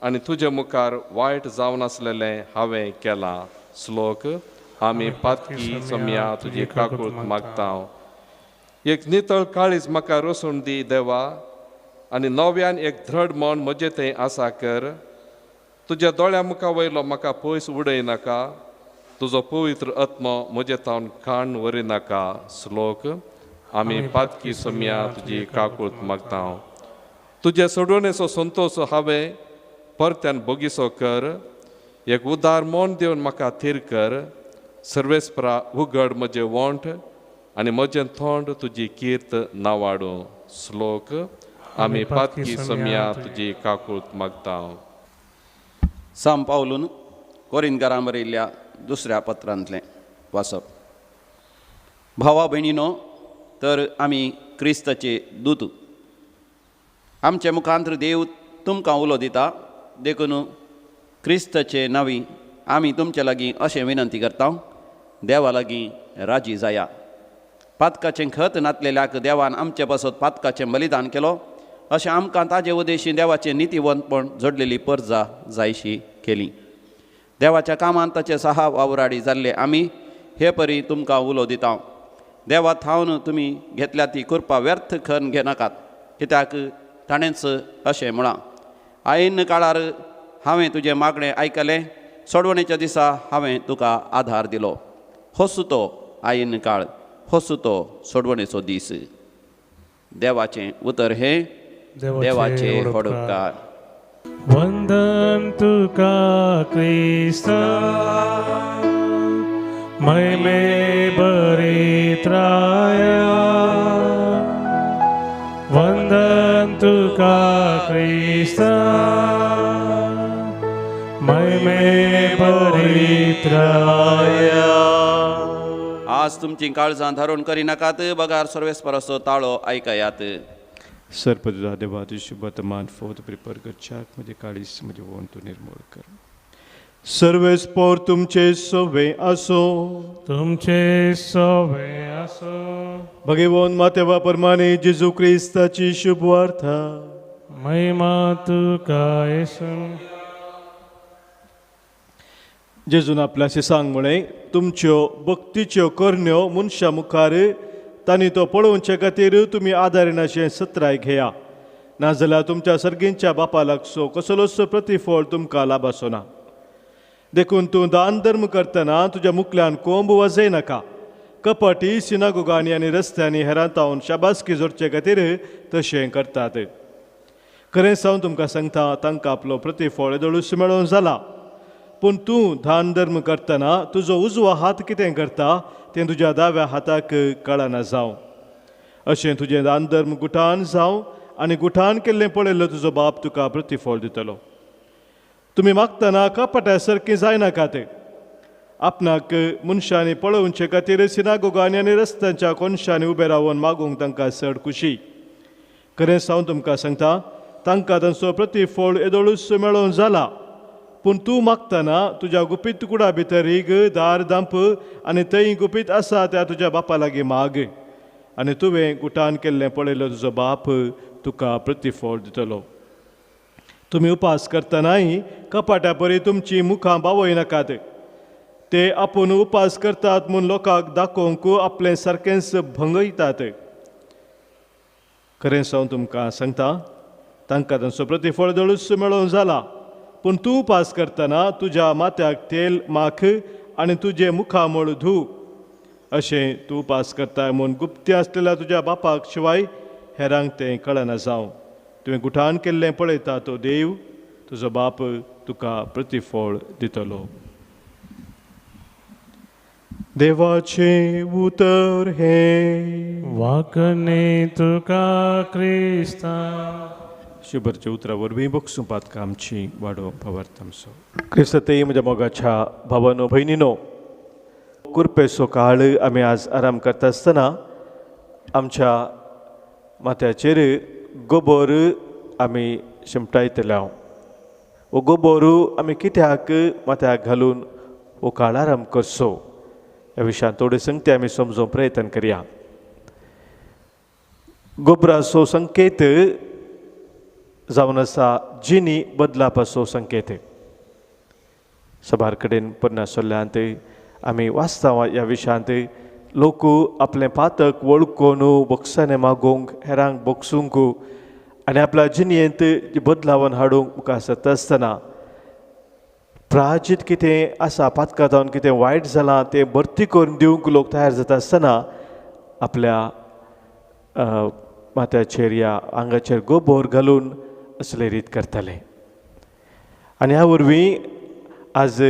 आनी तुजे मुखार वायट जावन आसलेलें हांवें केलां. श्लोक. आमी पातकी सोम्या तुजी काकूळत मागता. एक नितळ काळीज म्हाका रसून दी देवा, आनी नव्यान एक धड मन म्हजें थंय आसा कर. तुज्या दोळ्या मुखा वयलो म्हाका पयस उडय नाका, तुजो पवित्र आत्मो म्हजे तावन काण व्हरी नाका. श्लोक. आमी पातकी सोम्या तुजी काकूळत मागता. तुजे सोडवणेचो संतोश हांवें परत्यान बोगीसो कर, एक उदार मन दिवन म्हाका थीर कर. सर्वेस्परा उगड म्हजें वोंठ आनी म्हजें तोंड तुजी कीर्त नावाडूं. श्लोक. आमी पातकी सोम्या तुजी काकूळत मागता. साम पावलून कोरिंदकारां बरयल्ल्या दुसऱ्या पत्रांतलें वाचप. भावा भयणीनो, तर आमी क्रिस्ताचे दूत, आमचे मुखांतर देव तुमकां उलो दिता, देखून क्रिस्ताचे नांवी आमी तुमचे लागीं अशें विनंती करता, देवा लागीं राजी जाया. पातकाचें खत नातलेल्याक देवान आमचे पासत पातकाचें बलिदान केलो, अशें आमकां ताजे उदेशी देवाचें नितीवंतपण जोडलेली परजा जायशी केली. देवाच्या कामांत ताचे सहा वावराडी जाल्ले आमी हे परी तुमकां उलो दिता. देवा थावन तुमी घेतल्या ती कृपा व्यर्थ खन घेनाकात, कित्याक ताणेंच अशें म्हळां, आयन काळार हांवें तुजें मागणें आयकलें, सोडवणेच्या दिसा हांवें तुका आधार दिलो. होच तो आयन काळ, होच तो सोडवणेचो दीस. देवाचें उतर हें देवाचें व्हड उपकार. वंदन तुका क्रिस्ता, महिमे बरित्राया. वंदन तुका क्रिस्ता, महिमे बरित्राया. आज तुमची काळजां धारून करिनाकात, बगार सर्वेस्पराचो ताळो आयकयात. सर्पदुदा देवा तुजी वर्तमान फोद प्रिपर करच्याक म्हजें काळीज म्हजें वोन तूं निर्मूळ कर. सर्वेस्पर तुमचे सवे आसो, तुमचे सवे आसो. भगवान मातेवा परमाने जेजू क्रिस्ताची शुभ वार्ता. महिमा तुका येसू. जेजून आपल्याशी सांग म्हळें, तुमच्यो भक्तीच्यो करण्यो मनशां मुखार तांणी तो पळोवचे खातीर तुमी आदारिनाशें सत्राय घेया, नाजाल्यार तुमच्या सर्गींच्या बापा लागसो कसलोच प्रतिफळ तुमकां लाभासो ना. देखून तूं दान धर्म करतना तुज्या मुखल्यान कोंब वाजय नाका. कपटी सिनागोगांनी आनी रस्त्यांनी हेरांतावन शाबासकी जोडचे खातीर तशें करतात. खरेंच हांव तुमकां सांगता, तांकां आपलो प्रतिफळ येदोळूच मेळोवन जाला. पूण तूं दान धर्म करतना तुजो उजवो हात कितें करता तें तुज्या दाव्या हाताक कळना जावं. अशें तुजें दान धर्म गुठान जावं आनी गुठान केल्लें पळयल्लो तुजो बाप तुका प्रतिफळ दितलो. तुमी मागतना कपटा सारकीं जायनाकात. आपणाक मनशांनी पळोवचे खातीर सिनागोगांनी आनी रस्त्यांच्या कोनशांनी उबे रावन मागूंक तांकां चड खुशी. खरेंच हांव तुमकां सांगता, तांकां तांचो प्रतिफळ येदोळूच मेळोवन जाला. पूण तूं मागतना तुज्या गुपीत कुडा भितर रीग दार दांप आनी थंय गुपीत आसा त्या तुज्या बापा लागीं माग, आनी तुवें गुटान केल्लें पळयलो तुजो बाप तुका प्रतिफळ दितलो. तुमी उपास करतनाय कपाटा परी तुमची मुखां बावय नाकात. ते आपूण उपास करतात म्हूण लोकांक दाखोवंक आपलें सारकेंच भंगयतात. खरेंच हांव तुमकां सांगता, तांकां तांचो प्रतिफळ दळूच मेळोवन जाला. पूण तूं उपास करतना तुज्या माथ्याक तेल माख आनी तुजें मुखामळ धू. अशें तूं उपास करताय म्हूण गुप्ती आसलेल्या तुज्या बापाक शिवाय हेरांक तें कळना जावं. तुवें गुठान केल्लें पळयता तो देव तुजो बाप तुका प्रतिफळ दितलो. देवाचें उतर हें. वाकणे तुका क्रिस्ता. शुभरच्या उतरा वरवीं बक्षूं पातकां आमची वाडो पवार्थ आमचो. क्रिस्तते म्हज्या मोगाच्या भावानो भयणीनो, कुरपेचो काळ आमी आज आराम करता आसतना आमच्या माथ्याचेर गोबोर आमी शिमटायतले. हो गोबोर आमी कित्याक माथ्याक घालून हो काळ आराम करचो ह्या विशयान थोडे संगते आमी समजूंक प्रयत्न करया. गोबराचो संकेत जावन आसा जिनी बदलापाचो संकेत. सबार कडेन पन्नास सोल्ल्यांत आमी वाचता ह्या विशयांत लोक आपलें पातक वळखून बक्षाने मागूंक हेरांक बक्षूंक आनी आपल्या जिणेंत बदलावन हाडूंक मुखार सरता आसतना प्राचित कितें आसा पातकां जावन कितें वायट जालां तें भरती करून दिवंक लोक तयार जाता आसतना आपल्या माथ्याचेर या आंगाचेर गोबोर घालून असले रीत करताले. आनी ह्या वरवीं आज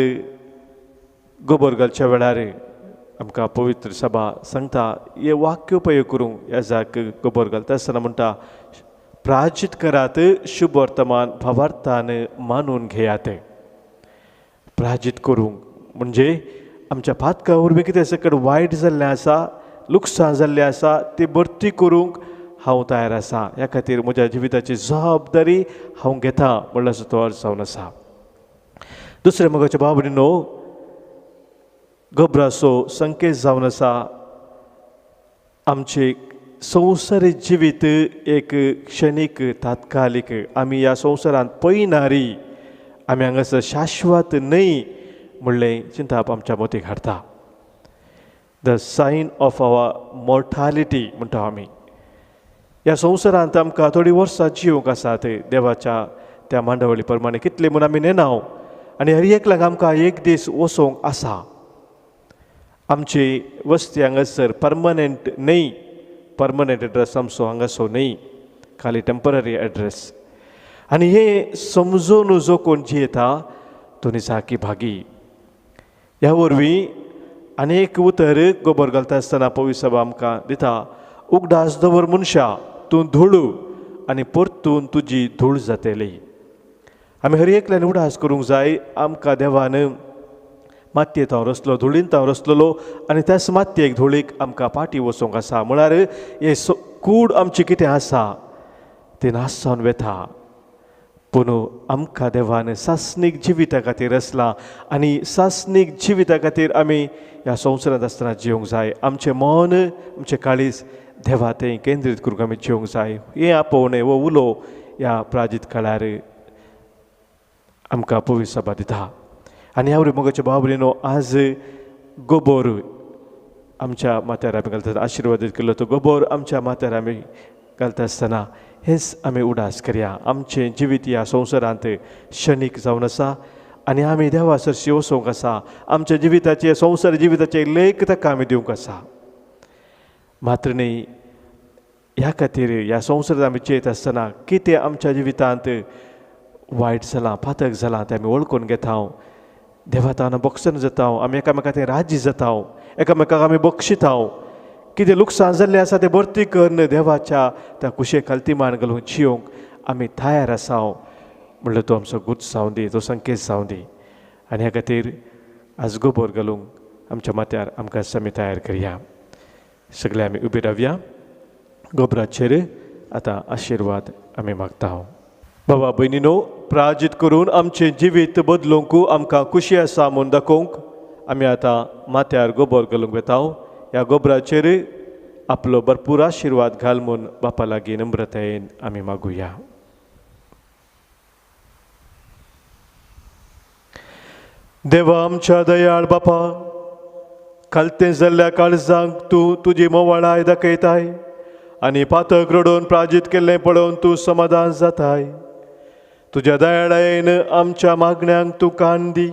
गोबोर घालच्या वेळार आमकां पवित्र सभा सांगता हे वाक्य उपयोग करूंक ह्या जाक गोबोर घालता आसतना म्हणटा, प्राचित करात शुभ वर्तमान भावार्थान मानून घेयात. प्राचित करूंक म्हणजे आमच्या पातकां वरवीं कितें सकट वायट जाल्लें आसा, लुकसाण जाल्लें आसा तें भरती करूंक हांव तयार आसा. ह्या खातीर म्हज्या जिविताची जबाबदारी हांव घेता म्हणल्यार तो अर्थ जावन आसा. दुसरें मोगाच्या भाव भयणीनो, गोबराचो संकेत जावन आसा आमचें संवसारीक जिवीत एक क्षणीक तात्कालीक. आमी ह्या संवसारांत पयनारी, आमी हांगासर शाश्वत न्हय म्हणलें चिंताप आमच्या मतीक हाडटा. The sign of our mortality म्हणटा आमी. ह्या संवसारांत आमकां थोडीं वर्सां जिवंक आसात देवाच्या त्या मांडावळी प्रमाणे कितले म्हूण आमी नेनाव आनी हर एकल्याक आमकां एक दीस वचोंक आसा. आमची वस्ती हांगासर परमनंट न्हय, परमनंट एड्रेस आमचो हांगासो न्हय, खाली टेंपररी एड्रेस. आनी हें समजून जो कोण जियेता तो निजाकी भागी. ह्या वरवीं अनेक उतर गोबर घालता आसतना पवित्र सभा आमकां दिता, उगडास दवर मनशा तूं धूळ आनी परतून तुजी धूळ जातली. आमी हर एकल्यान उगडास करूंक जाय आमकां देवान मातयेंत हांव रसलो, धुळींत हांव रसलेलो आनी त्याच मातयेक धुळीक आमकां पाटी वचोंक आसा. म्हळ्यार हे कूड आमची कितें आसा तें नाश जावन वता, पूण आमकां देवान सासणीक जिविता खातीर रचलां आनी सासणीक जिविता खातीर आमी ह्या संवसारांत आसतना जिवंक जाय. आमचें मन आमचें काळीज देवा तें केंद्रीत करूंक आमी जिवंक जाय. हें आपोवणें हो उलो ह्या प्राजीत काळार आमकां पवित्र सभा दिता. आनी ह्या वरवीं मोगाच्या भाव भयणीनो, आज गोबोर आमच्या माथ्यार आमी घालता आशिर्वादीत केल्लो तो गोबोर आमच्या माथ्यार आमी घालता आसतना हेच आमी उडास करया. आमचें जिवीत ह्या संवसारांत क्षणीक जावन आसा आनी आमी देवा सरशी वचोंक आसा. आमच्या जिविताचे संवसार जिविताचे लेख ताका आमी दिवंक आसा. मात्र न्ही ह्या खातीर ह्या संवसारांत आमी चेत आसतना कितें आमच्या जिवितांत वायट जालां पातक जालां तें आमी वळखून घेता. देवा तांकां बक्षण जाता, आमी एकामेका तें राजी जाता, एकामेकाक आमी बक्षिता. कितें लुकसाण जाल्लें आसा तें भरती करून देवाच्या त्या कुशे खालती मान घालून जियोंक आमी तयार आसा म्हणल्यार तो आमचो गुत जावं दी, तो संकेत जावं दी. आनी ह्या खातीर आज गोबोर घालूंक आमच्या माथ्यार आमकां आमी तयार करया. सगळे आमी उबी रावया. गोबराचेर आतां आशिर्वाद आमी मागता. बाबा भयणीनो, प्राजित करून आमचें जिवीत बदलूंक आमकां खुशी आसा म्हूण दाखोवंक आमी आतां माथ्यार गोबोर घालूंक वता. ह्या गोबराचेर आपलो भरपूर आशिर्वाद घाल म्हूण बापा लागीं नम्रतायेन आमी मागुया. देवा आमच्या दयाळ बापा, खालतें जाल्ल्या काळजांक तूं तुजी मोवाळाय दाखयताय आनी पातक रडोवन प्राजीत केल्लें पळोवन तूं समाधान जाताय. तुज्या दयाळायेन आमच्या मागण्यांक तूं कान दी.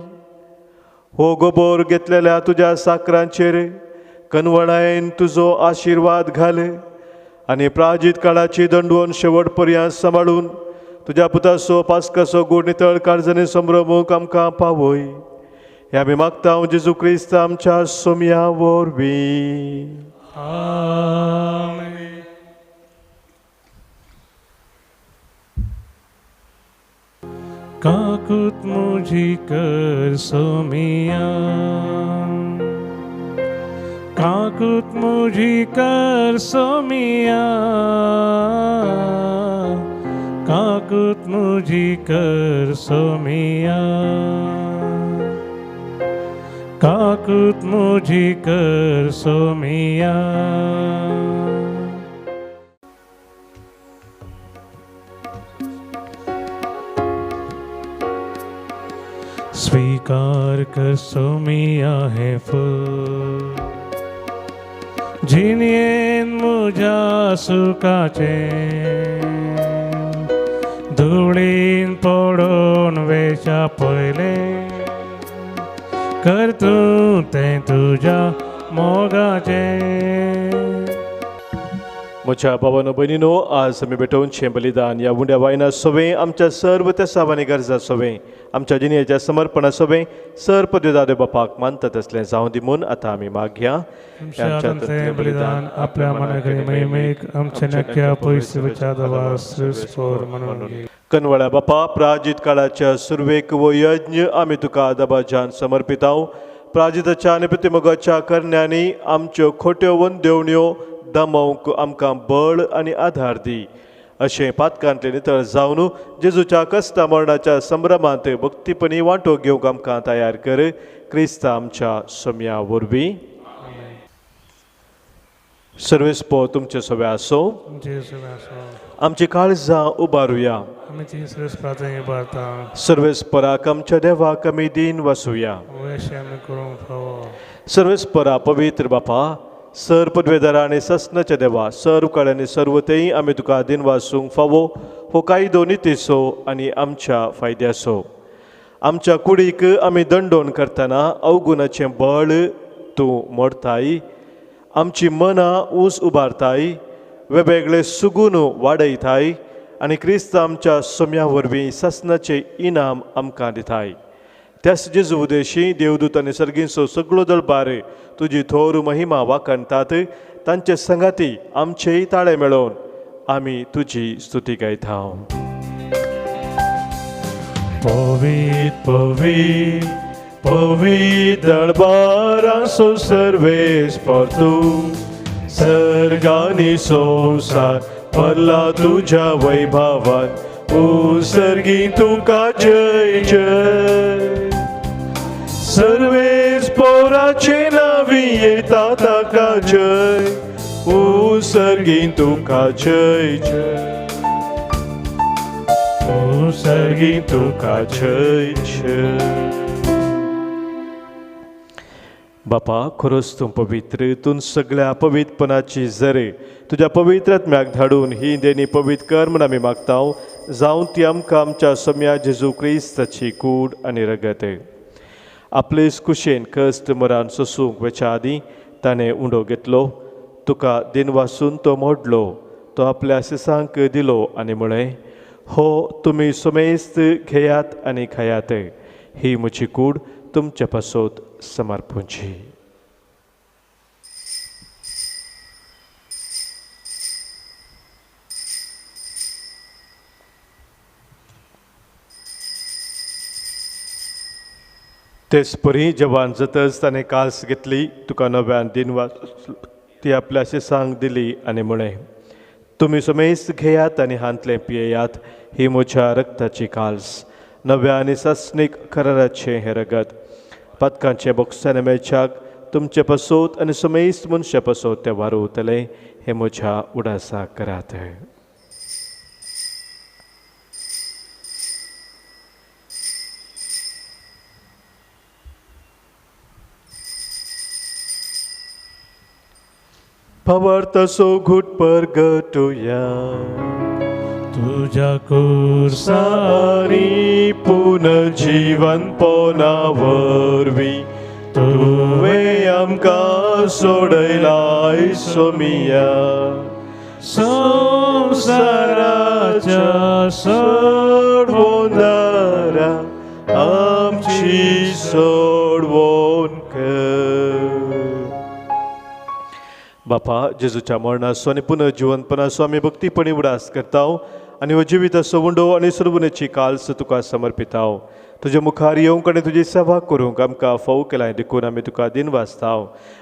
हो गोबोर घेतलेल्या तुज्या साकरांचेर कनवळायेन तुजो आशिर्वाद घाल आनी प्राजीत काळाची दंडवण शेवट पर्यंत सांबाळून तुज्या पुताचो पास्काचो गोड नितळ काळजांनी संभ्रमूंक आमकां पावय. हे आमी मागता जेजू क्रिस्त आमच्या सोम्या वरवीं. आमेन. काकूत मुझी कर सोमिया, काकूत मुझी कर सोमिया, काकूत मुझी कर सोमिया, काकूत मुझी कर सोमिया. स्वीकार कर सोमिया है फूल जिन्हें मुझा सुखाचे धुळीन पडून वेच्या पयले कर तूं तें तुज्या मोगाचें. म्हज्या बाबानो भयणीनो, आज आमी भेटोवचें बलिदान ह्या उंड्या वायना सोवें आमच्या सर्व तेसाव आनी गरजा सोवें आमच्या जिणेच्या समर्पणा सोवें सर पदवेदादे बापाक मानतात तसलें जावं दी म्हूण आतां आमी मागया. आमच्या बलिदान आपल्या मनाकडे महिमेक आमच्या नक्या पयसुच्या म्हणून. कनवळ्या बापा, प्राजित काळाच्या सुरवेक वो यज्ञ आमी तुका दबाज्यान समर्पिताव. प्राजिताच्या आनी प्रतिमोगाच्या करण्यांनी आमच्यो खोट्यो वंदेवण्यो दमोवंक आमकां बळ आनी आधार दी. अशें पातकांतले नितळ जावन जेजूच्या कश्टा मरणाच्या संभ्रमांत भक्तीपणी वांटो घेवंक आमकां तयार कर. क्रिस्त आमच्या सोम्या वरवीं. सर्वेस्पो तुमचे सवे आसो. आमची काळजां उबारुया. सर्वेस्पराक आमच्या देवाक आमी दीन वासुया. सर्वेस्परा पवित्र बापा, सर पदवेदारा आनी ससनाच्या देवा, सर्व काळांनी सर्व तेय आमी तुका दीन वासूंक फावो हो कायदो नितीचो आनी आमच्या फायद्याचो. आमच्या कुडीक आमी दंडोवन करतना अवगुणाचें बळ तूं मोडताय, आमची मनां ऊंच उबारताय, वेगवेगळे सुगून वाडयताय आनी क्रिस्त आमच्या सोम्या वरवीं सासनाचें इनाम आमकां दिताय. त्याच जेजू उदेशी देवदूत आनी सर्गींचो सगळो दळबार तुजी थोर महिमा वाखाणतात. तांचे संगाती आमचेय ताळे मेळोवन आमी तुजी स्तुती गायता. पवित पवित पवित दळबारांचो सर्वेस्पर तूं, सर्गानी संवसार भरला तुज्या वैभवान. सर्गी तुका जय जय. सर्वेस पोराचे नावी येता ताका जय. सर्गी तुका जय जय. सर्गी तुका जय जय. बापा, खरोच तूं पवित्र, तूं सगळ्या पवित्रपणाची जरे तुज्या पवित्र आत्म्याक धाडून ही देणी पवित्र कर म्हूण आमी मागता, जावं ती आमकां आमच्या सोम्या जेजू क्रिस्ताची कूड आनी रगत. आपलेच कुशेन कश्ट मरान सोसूंक वेच्या आदीं ताणें उंडो घेतलो, तुका दिन वासून तो मोडलो, तो आपल्या शिसांक दिलो आनी म्हळें, हो तुमी समेस्त घेयात आनी खायात, ही म्हजी कूड तुमचे पासत समर्पूंची. तेच परी जवान जातच ताणें काल्स घेतली, तुका नव्यान दिन ती आपल्या शिसांक दिली आनी म्हळें, तुमी समेस्त घेयात आनी हांतलें पियेयात, ही म्हज्या रक्ताची काल्स, नव्या आनी सासणीक कराराचें हें रगत, पातकांचें बोगसाने मेळच्याक तुमचे पासत आनी समेस्त मनशा पासत तें वारोवतलें, हें म्हज्या उडासाक करात. भावार्थाचो घूट परगटुया, तुज्या कुर्सानी पुनर्जीवनपणा वरवीं तुवें आमकां सोडयलाय सोमिया, संवसाराच्या सोडवणदारा आमची सोडवण कर. बापा, जेजूच्या मरणाचो आनी पुनर्जिवनपणाचो आमी भक्तीपणी उडास करता आनी हो जिविताचो उंडो आनी सर्वनेची काल्स तुका समर्पिता. तुजे मुखार येवंक आनी तुजी सेवा करूंक आमकां फाव केलाय देखून आमी तुका दिनवासता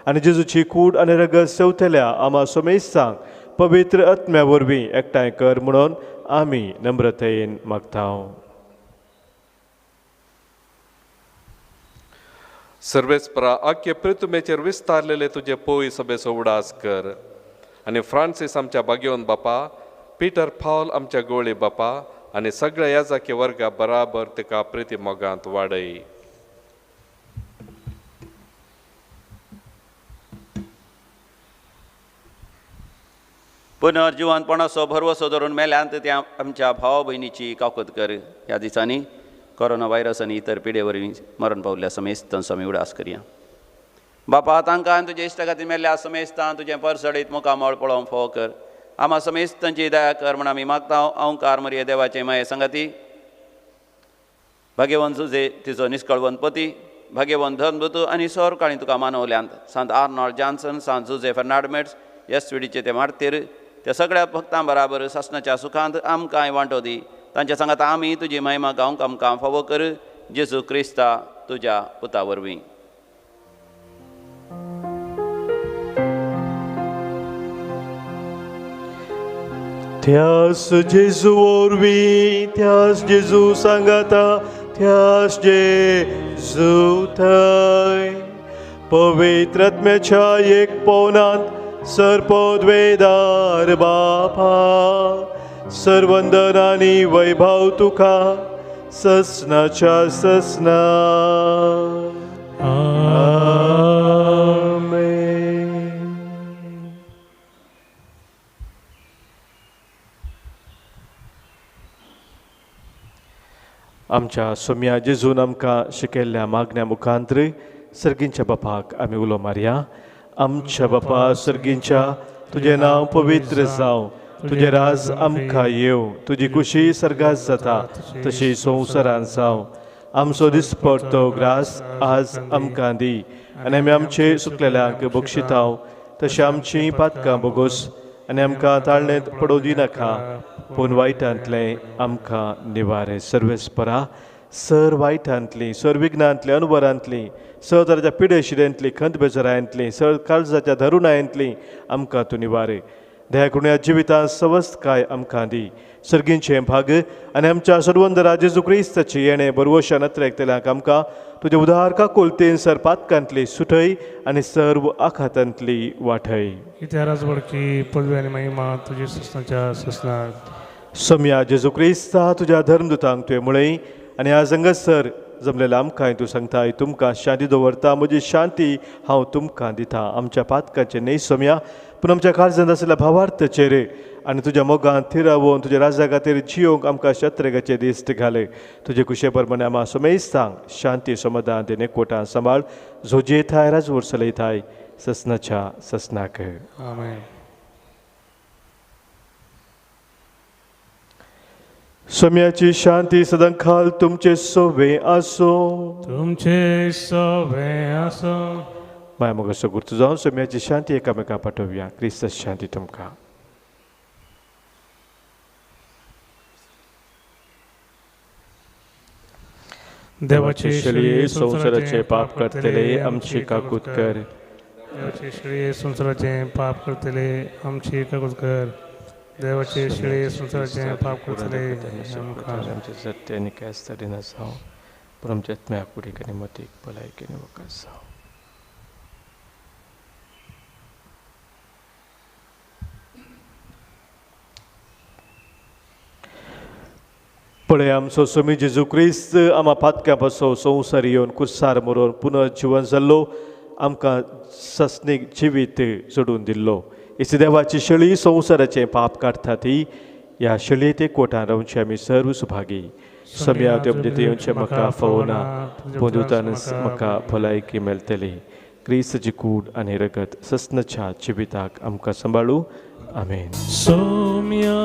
आनी जेजूची कूड आनी रगत सेवतल्या आमा समेस्तांक पवित्र आत्म्या वरवीं एकठांय कर म्हणून आमी नम्रतेन मागता. सर्वेस्परा, आख्खे पृथ्वीचेर विस्तारलेले तुजे पोय सभेचो उडास कर आनी फ्रांसीस आमच्या भाग्यवंत बापा, पीटर पावल आमच्या गोळी बापा आनी सगळ्या याजाकी वर्गा बराबर तिका प्रिती मोगांत वाडय. पुनर्जिवनपणाचो भरवसो धरून मेल्यांत त्या आमच्या भाव भयणीची काकूत कर. ह्या दिसांनी कोरोना व्हायरस आनी इतर पिडे वरवीं मरण पावल्ल्या समेस्तांचो आमी उडास करया. बापा, तांकां आनी तुज्या इश्टा खातीर मेल्ल्या समेस्तां तुजें परसडीत मुखामळ पळोवंक फावो कर. आमा समेस्तांची दया कर म्हण आमी मागता. ओंकार मरिये देवाचे माये संगाती, भाग्यवंत सुजे तिचो निस्कळवंत पती, भाग्यवंत धर्मदूत आनी सोरकाळी तुका मानवल्यांत, सांत आर्नॉल्ड जॉन्सन, सांत जुजे फेर्नांड मेट्स, एस विडीचे ते मार्तीर, त्या सगळ्या भक्तां बराबर सासणाच्या सुखांत आमकांय वांटो दी. तांच्या सांगात आमी तुजी महिमा गावंक आमकां फावो कर, जेजू क्रिस्ता तुज्या पुता वरवीं. त्यास जेजू वरवीं, त्यास जेजू सांगाता, त्यास जेजू थंय पवित्र आत्म्याच्या एक पवनांत सर्पद्वेदार बापा, सर्वंदन आनी वैभव तुका ससनाच्या ससना. आमेन. आमच्या सोम्या जेजून आमकां शिकयल्ल्या मागण्या मुखांत्र सर्गींच्या बापाक आमी उलो मारया. आमच्या बापा सर्गींच्या, तुजें नांव पवित्र जावं, तुजें राज आमकां येवं, तुजी खुशी सर्गात जाता तशी संवसारांत जावं. आमचो दिसपडतो ग्रास आज आमकां दी आनी आमी आमचे सुकलेल्यांक बक्षिताव तशें आमचीं पातकां बोगोस आनी आमकां ताळणेंत पडोवं दिनाका, पूण वायटांतलें आमकां निवारें. सर्वेस्परा, सर वायटांतली, सर विघ्नांतली, अनवरांतली, सर तराच्या पिडेशिरेंतली, खंत बेजारांतली, सर काळजाच्या धरुणांतली आमकां तूं निवारे. दया करून ह्या जिवितांत सवस्तकाय आमकां दी. सर्गींचें भाग आनी आमच्या सर्वंदरा जेजू क्रिस्ताची येणें बरवशान अत्रेकतल्यांक आमकां तुजें उदार काकुळतेन सर पातकांतली सुटय आनी सर्व आखातांतली वाटय. इतिहास वडकी पदवी आनी महिमा तुजी ससनाच्या ससनाक. सम्या जेजू क्रिस्ता, तुज्या धर्मदूतांक तुवें म्हळें आनी आज हांगासर जमलेल्या आमकांय तूं सांगताय, तुमकां शांती दवरता, म्हजी शांती हांव तुमकां दिता. आमच्या पातकाचें न्हय सोम्या, पूण आमच्या काळजांत आशिल्ल्या भावार्थाचेर आनी तुज्या मोगान थिरावून तुज्या राजा खातीर जियोंक आमकां शत्रेगाचे दिश्ट घाले. तुजे कुशे प्रमाणे आमा समेस्तांक शांती समाधान ते एकवटान सांबाळ, जो जेथाय राजवट चलयताय ससनाच्या ससनाक. आमेन. सम्याची शांती सदांकाल तुमचे सोवे आसो. तुमचे सोवे आसो. माया मोगाचो गुर्तू जावन सम्याची शांती एकामेका पाठोवया. क्रिस्त शांती तुमकां. देवाचे शेळये संवसाराचे पाप करतले आमची काकूत कर. देवाचे शेळये संवसाराचे पाप करतले आमची काकूत कर. देवाचे शेळये संवसाराचे पाप करतले आमचे सत्य आनी कांयच तरेन जावं, पूण आमच्या आत्म्या कुडीक आनी मतीक भलायकेन वकास जावं. पळय आमचो स्वामी जेजू क्रिस्त आमा पातक्या पासून संवसार येवन कुर्सार मरोन पुनर्जिवन जाल्लो, आमकां ससनीक जिवीत जोडून दिल्लो. इसी देवाची शेळी संवसाराचें पाप काडटा ती ह्या शेळये ते कोटान रावचे आमी सर्व सुभागी. सम्या ते येवचें म्हाका फावना, पूण दुतानच म्हाका भलायकी मेळटली. क्रिस्ताची कूड आनी रगत ससनाच्या जिविताक आमकां सांबाळू. आमेन. सोम्या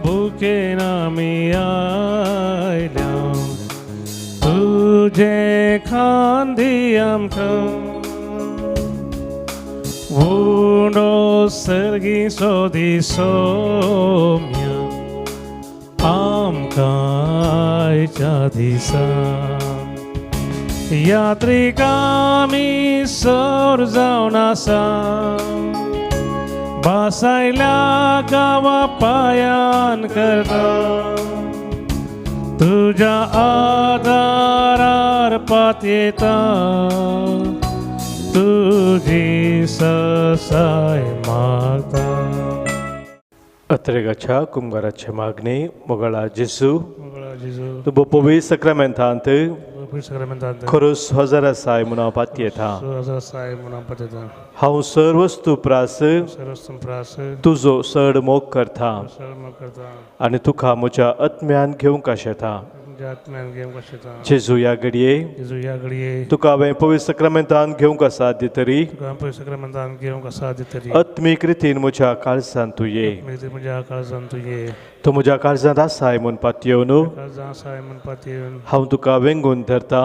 भुकेन आमी आयल्या तुजे खांदी आमकां, उंडो सर्गी सोदी सोम्या आमकां आयच्या दिसा. यात्रीक आमी सर जावन आसा, बासायल्या गांवा पायान करता, तुज्या आदारार पातयेता, तुजी ससाय मागता. अत्रेगाच्या कुमगाराचे मागणे. मोगळा जेजू, मोगळा जेजू, तूं पवित्र सक्रामेंतांत खरोच हजर आसाय म्हूण हांव पातयेता. हांव सर्व वस्तू प्रास तुजो चड मोग करता आनी तुका म्हज्या आत्म्यान घेवंक आशेता. जेजू ह्या घडये तुका हांवें पवित्र सक्रामेंतान घेवंक आसा तरी आत्मीक रितीन म्हज्या काळजांत तूं ये. तूं म्हज्या काळजांत आसाय म्हूण पातयेवन हांव तुका वेंगून धरता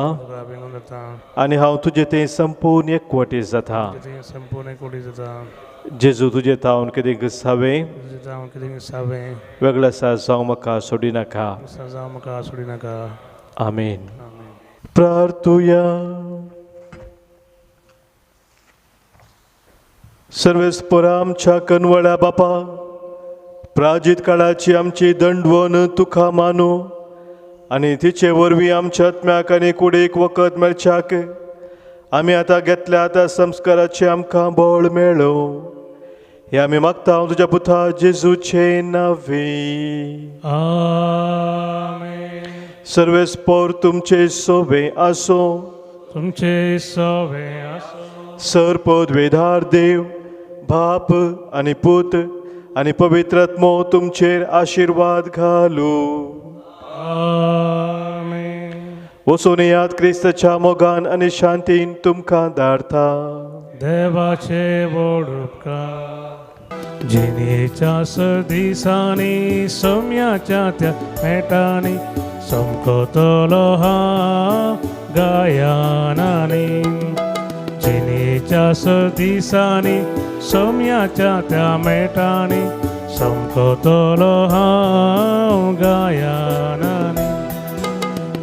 आनी हांव तुजे तें संपूर्ण एकवटी जाता. जेजू तुजे तावन कितें घुसावें वेगळो आसा जावं म्हाका सोडिनाका. आमेन. प्रार्थुया. सर्वेस्परा आमच्या कनवळ्या बापा, प्राजीत काळाची आमची दंडवण तुका मानू आनी तिचे वरवीं आमच्या आत्म्याक आनी कुडीक वखद मेळच्याक आमी आतां घेतल्या त्या संस्काराचें आमकां बळ मेळो. हे आमी मागता तुज्या पुता जेजूचे नांवे. आमेन. सर्वेस्पर तुमचे सोवे आसो. तुमचे सोवे आसो. सर पदवेधार देव बाप आनी पूत आनी पवित्र आत्मो तुमचेर आशिर्वाद घालू. आमेन. वचून येयात क्रिस्ताच्या मोगान आनी शांतीन तुमकां धाडता. देवाचे व्हड उपकार. जिणेच्या दिसांनी सोम्याच्या त्या मेटांनी समकोतलो हांव गायनांनी. जिणेच्या दिसांनी सोम्याच्या त्या मेटांनी समकोतलो हांव गायनांनी.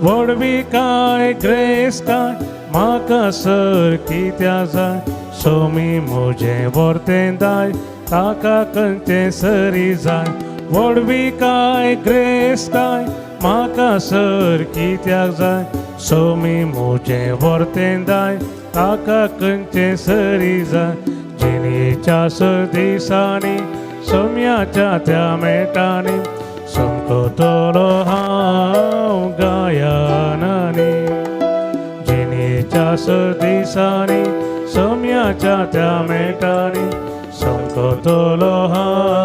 व्हडवी काय ग्रेस काय म्हाका सर कित्या जाय, सोमी म्हजें वर्तें दाय ताका खंयचें सरी जाय. व्हडवी काय ग्रेस काय म्हाका सर कित्याक जाय, सोमी म्हजें वर्तें दाय ताका खंयचें सरी जाय. जिणेच्या दिसांनी सोम्याच्या त्या मेटांनी समकोतलो हांव गायनांनी. येसुच्या दिसांनी, सोम्याच्या त्या मेटांनी, संकतलो हांव.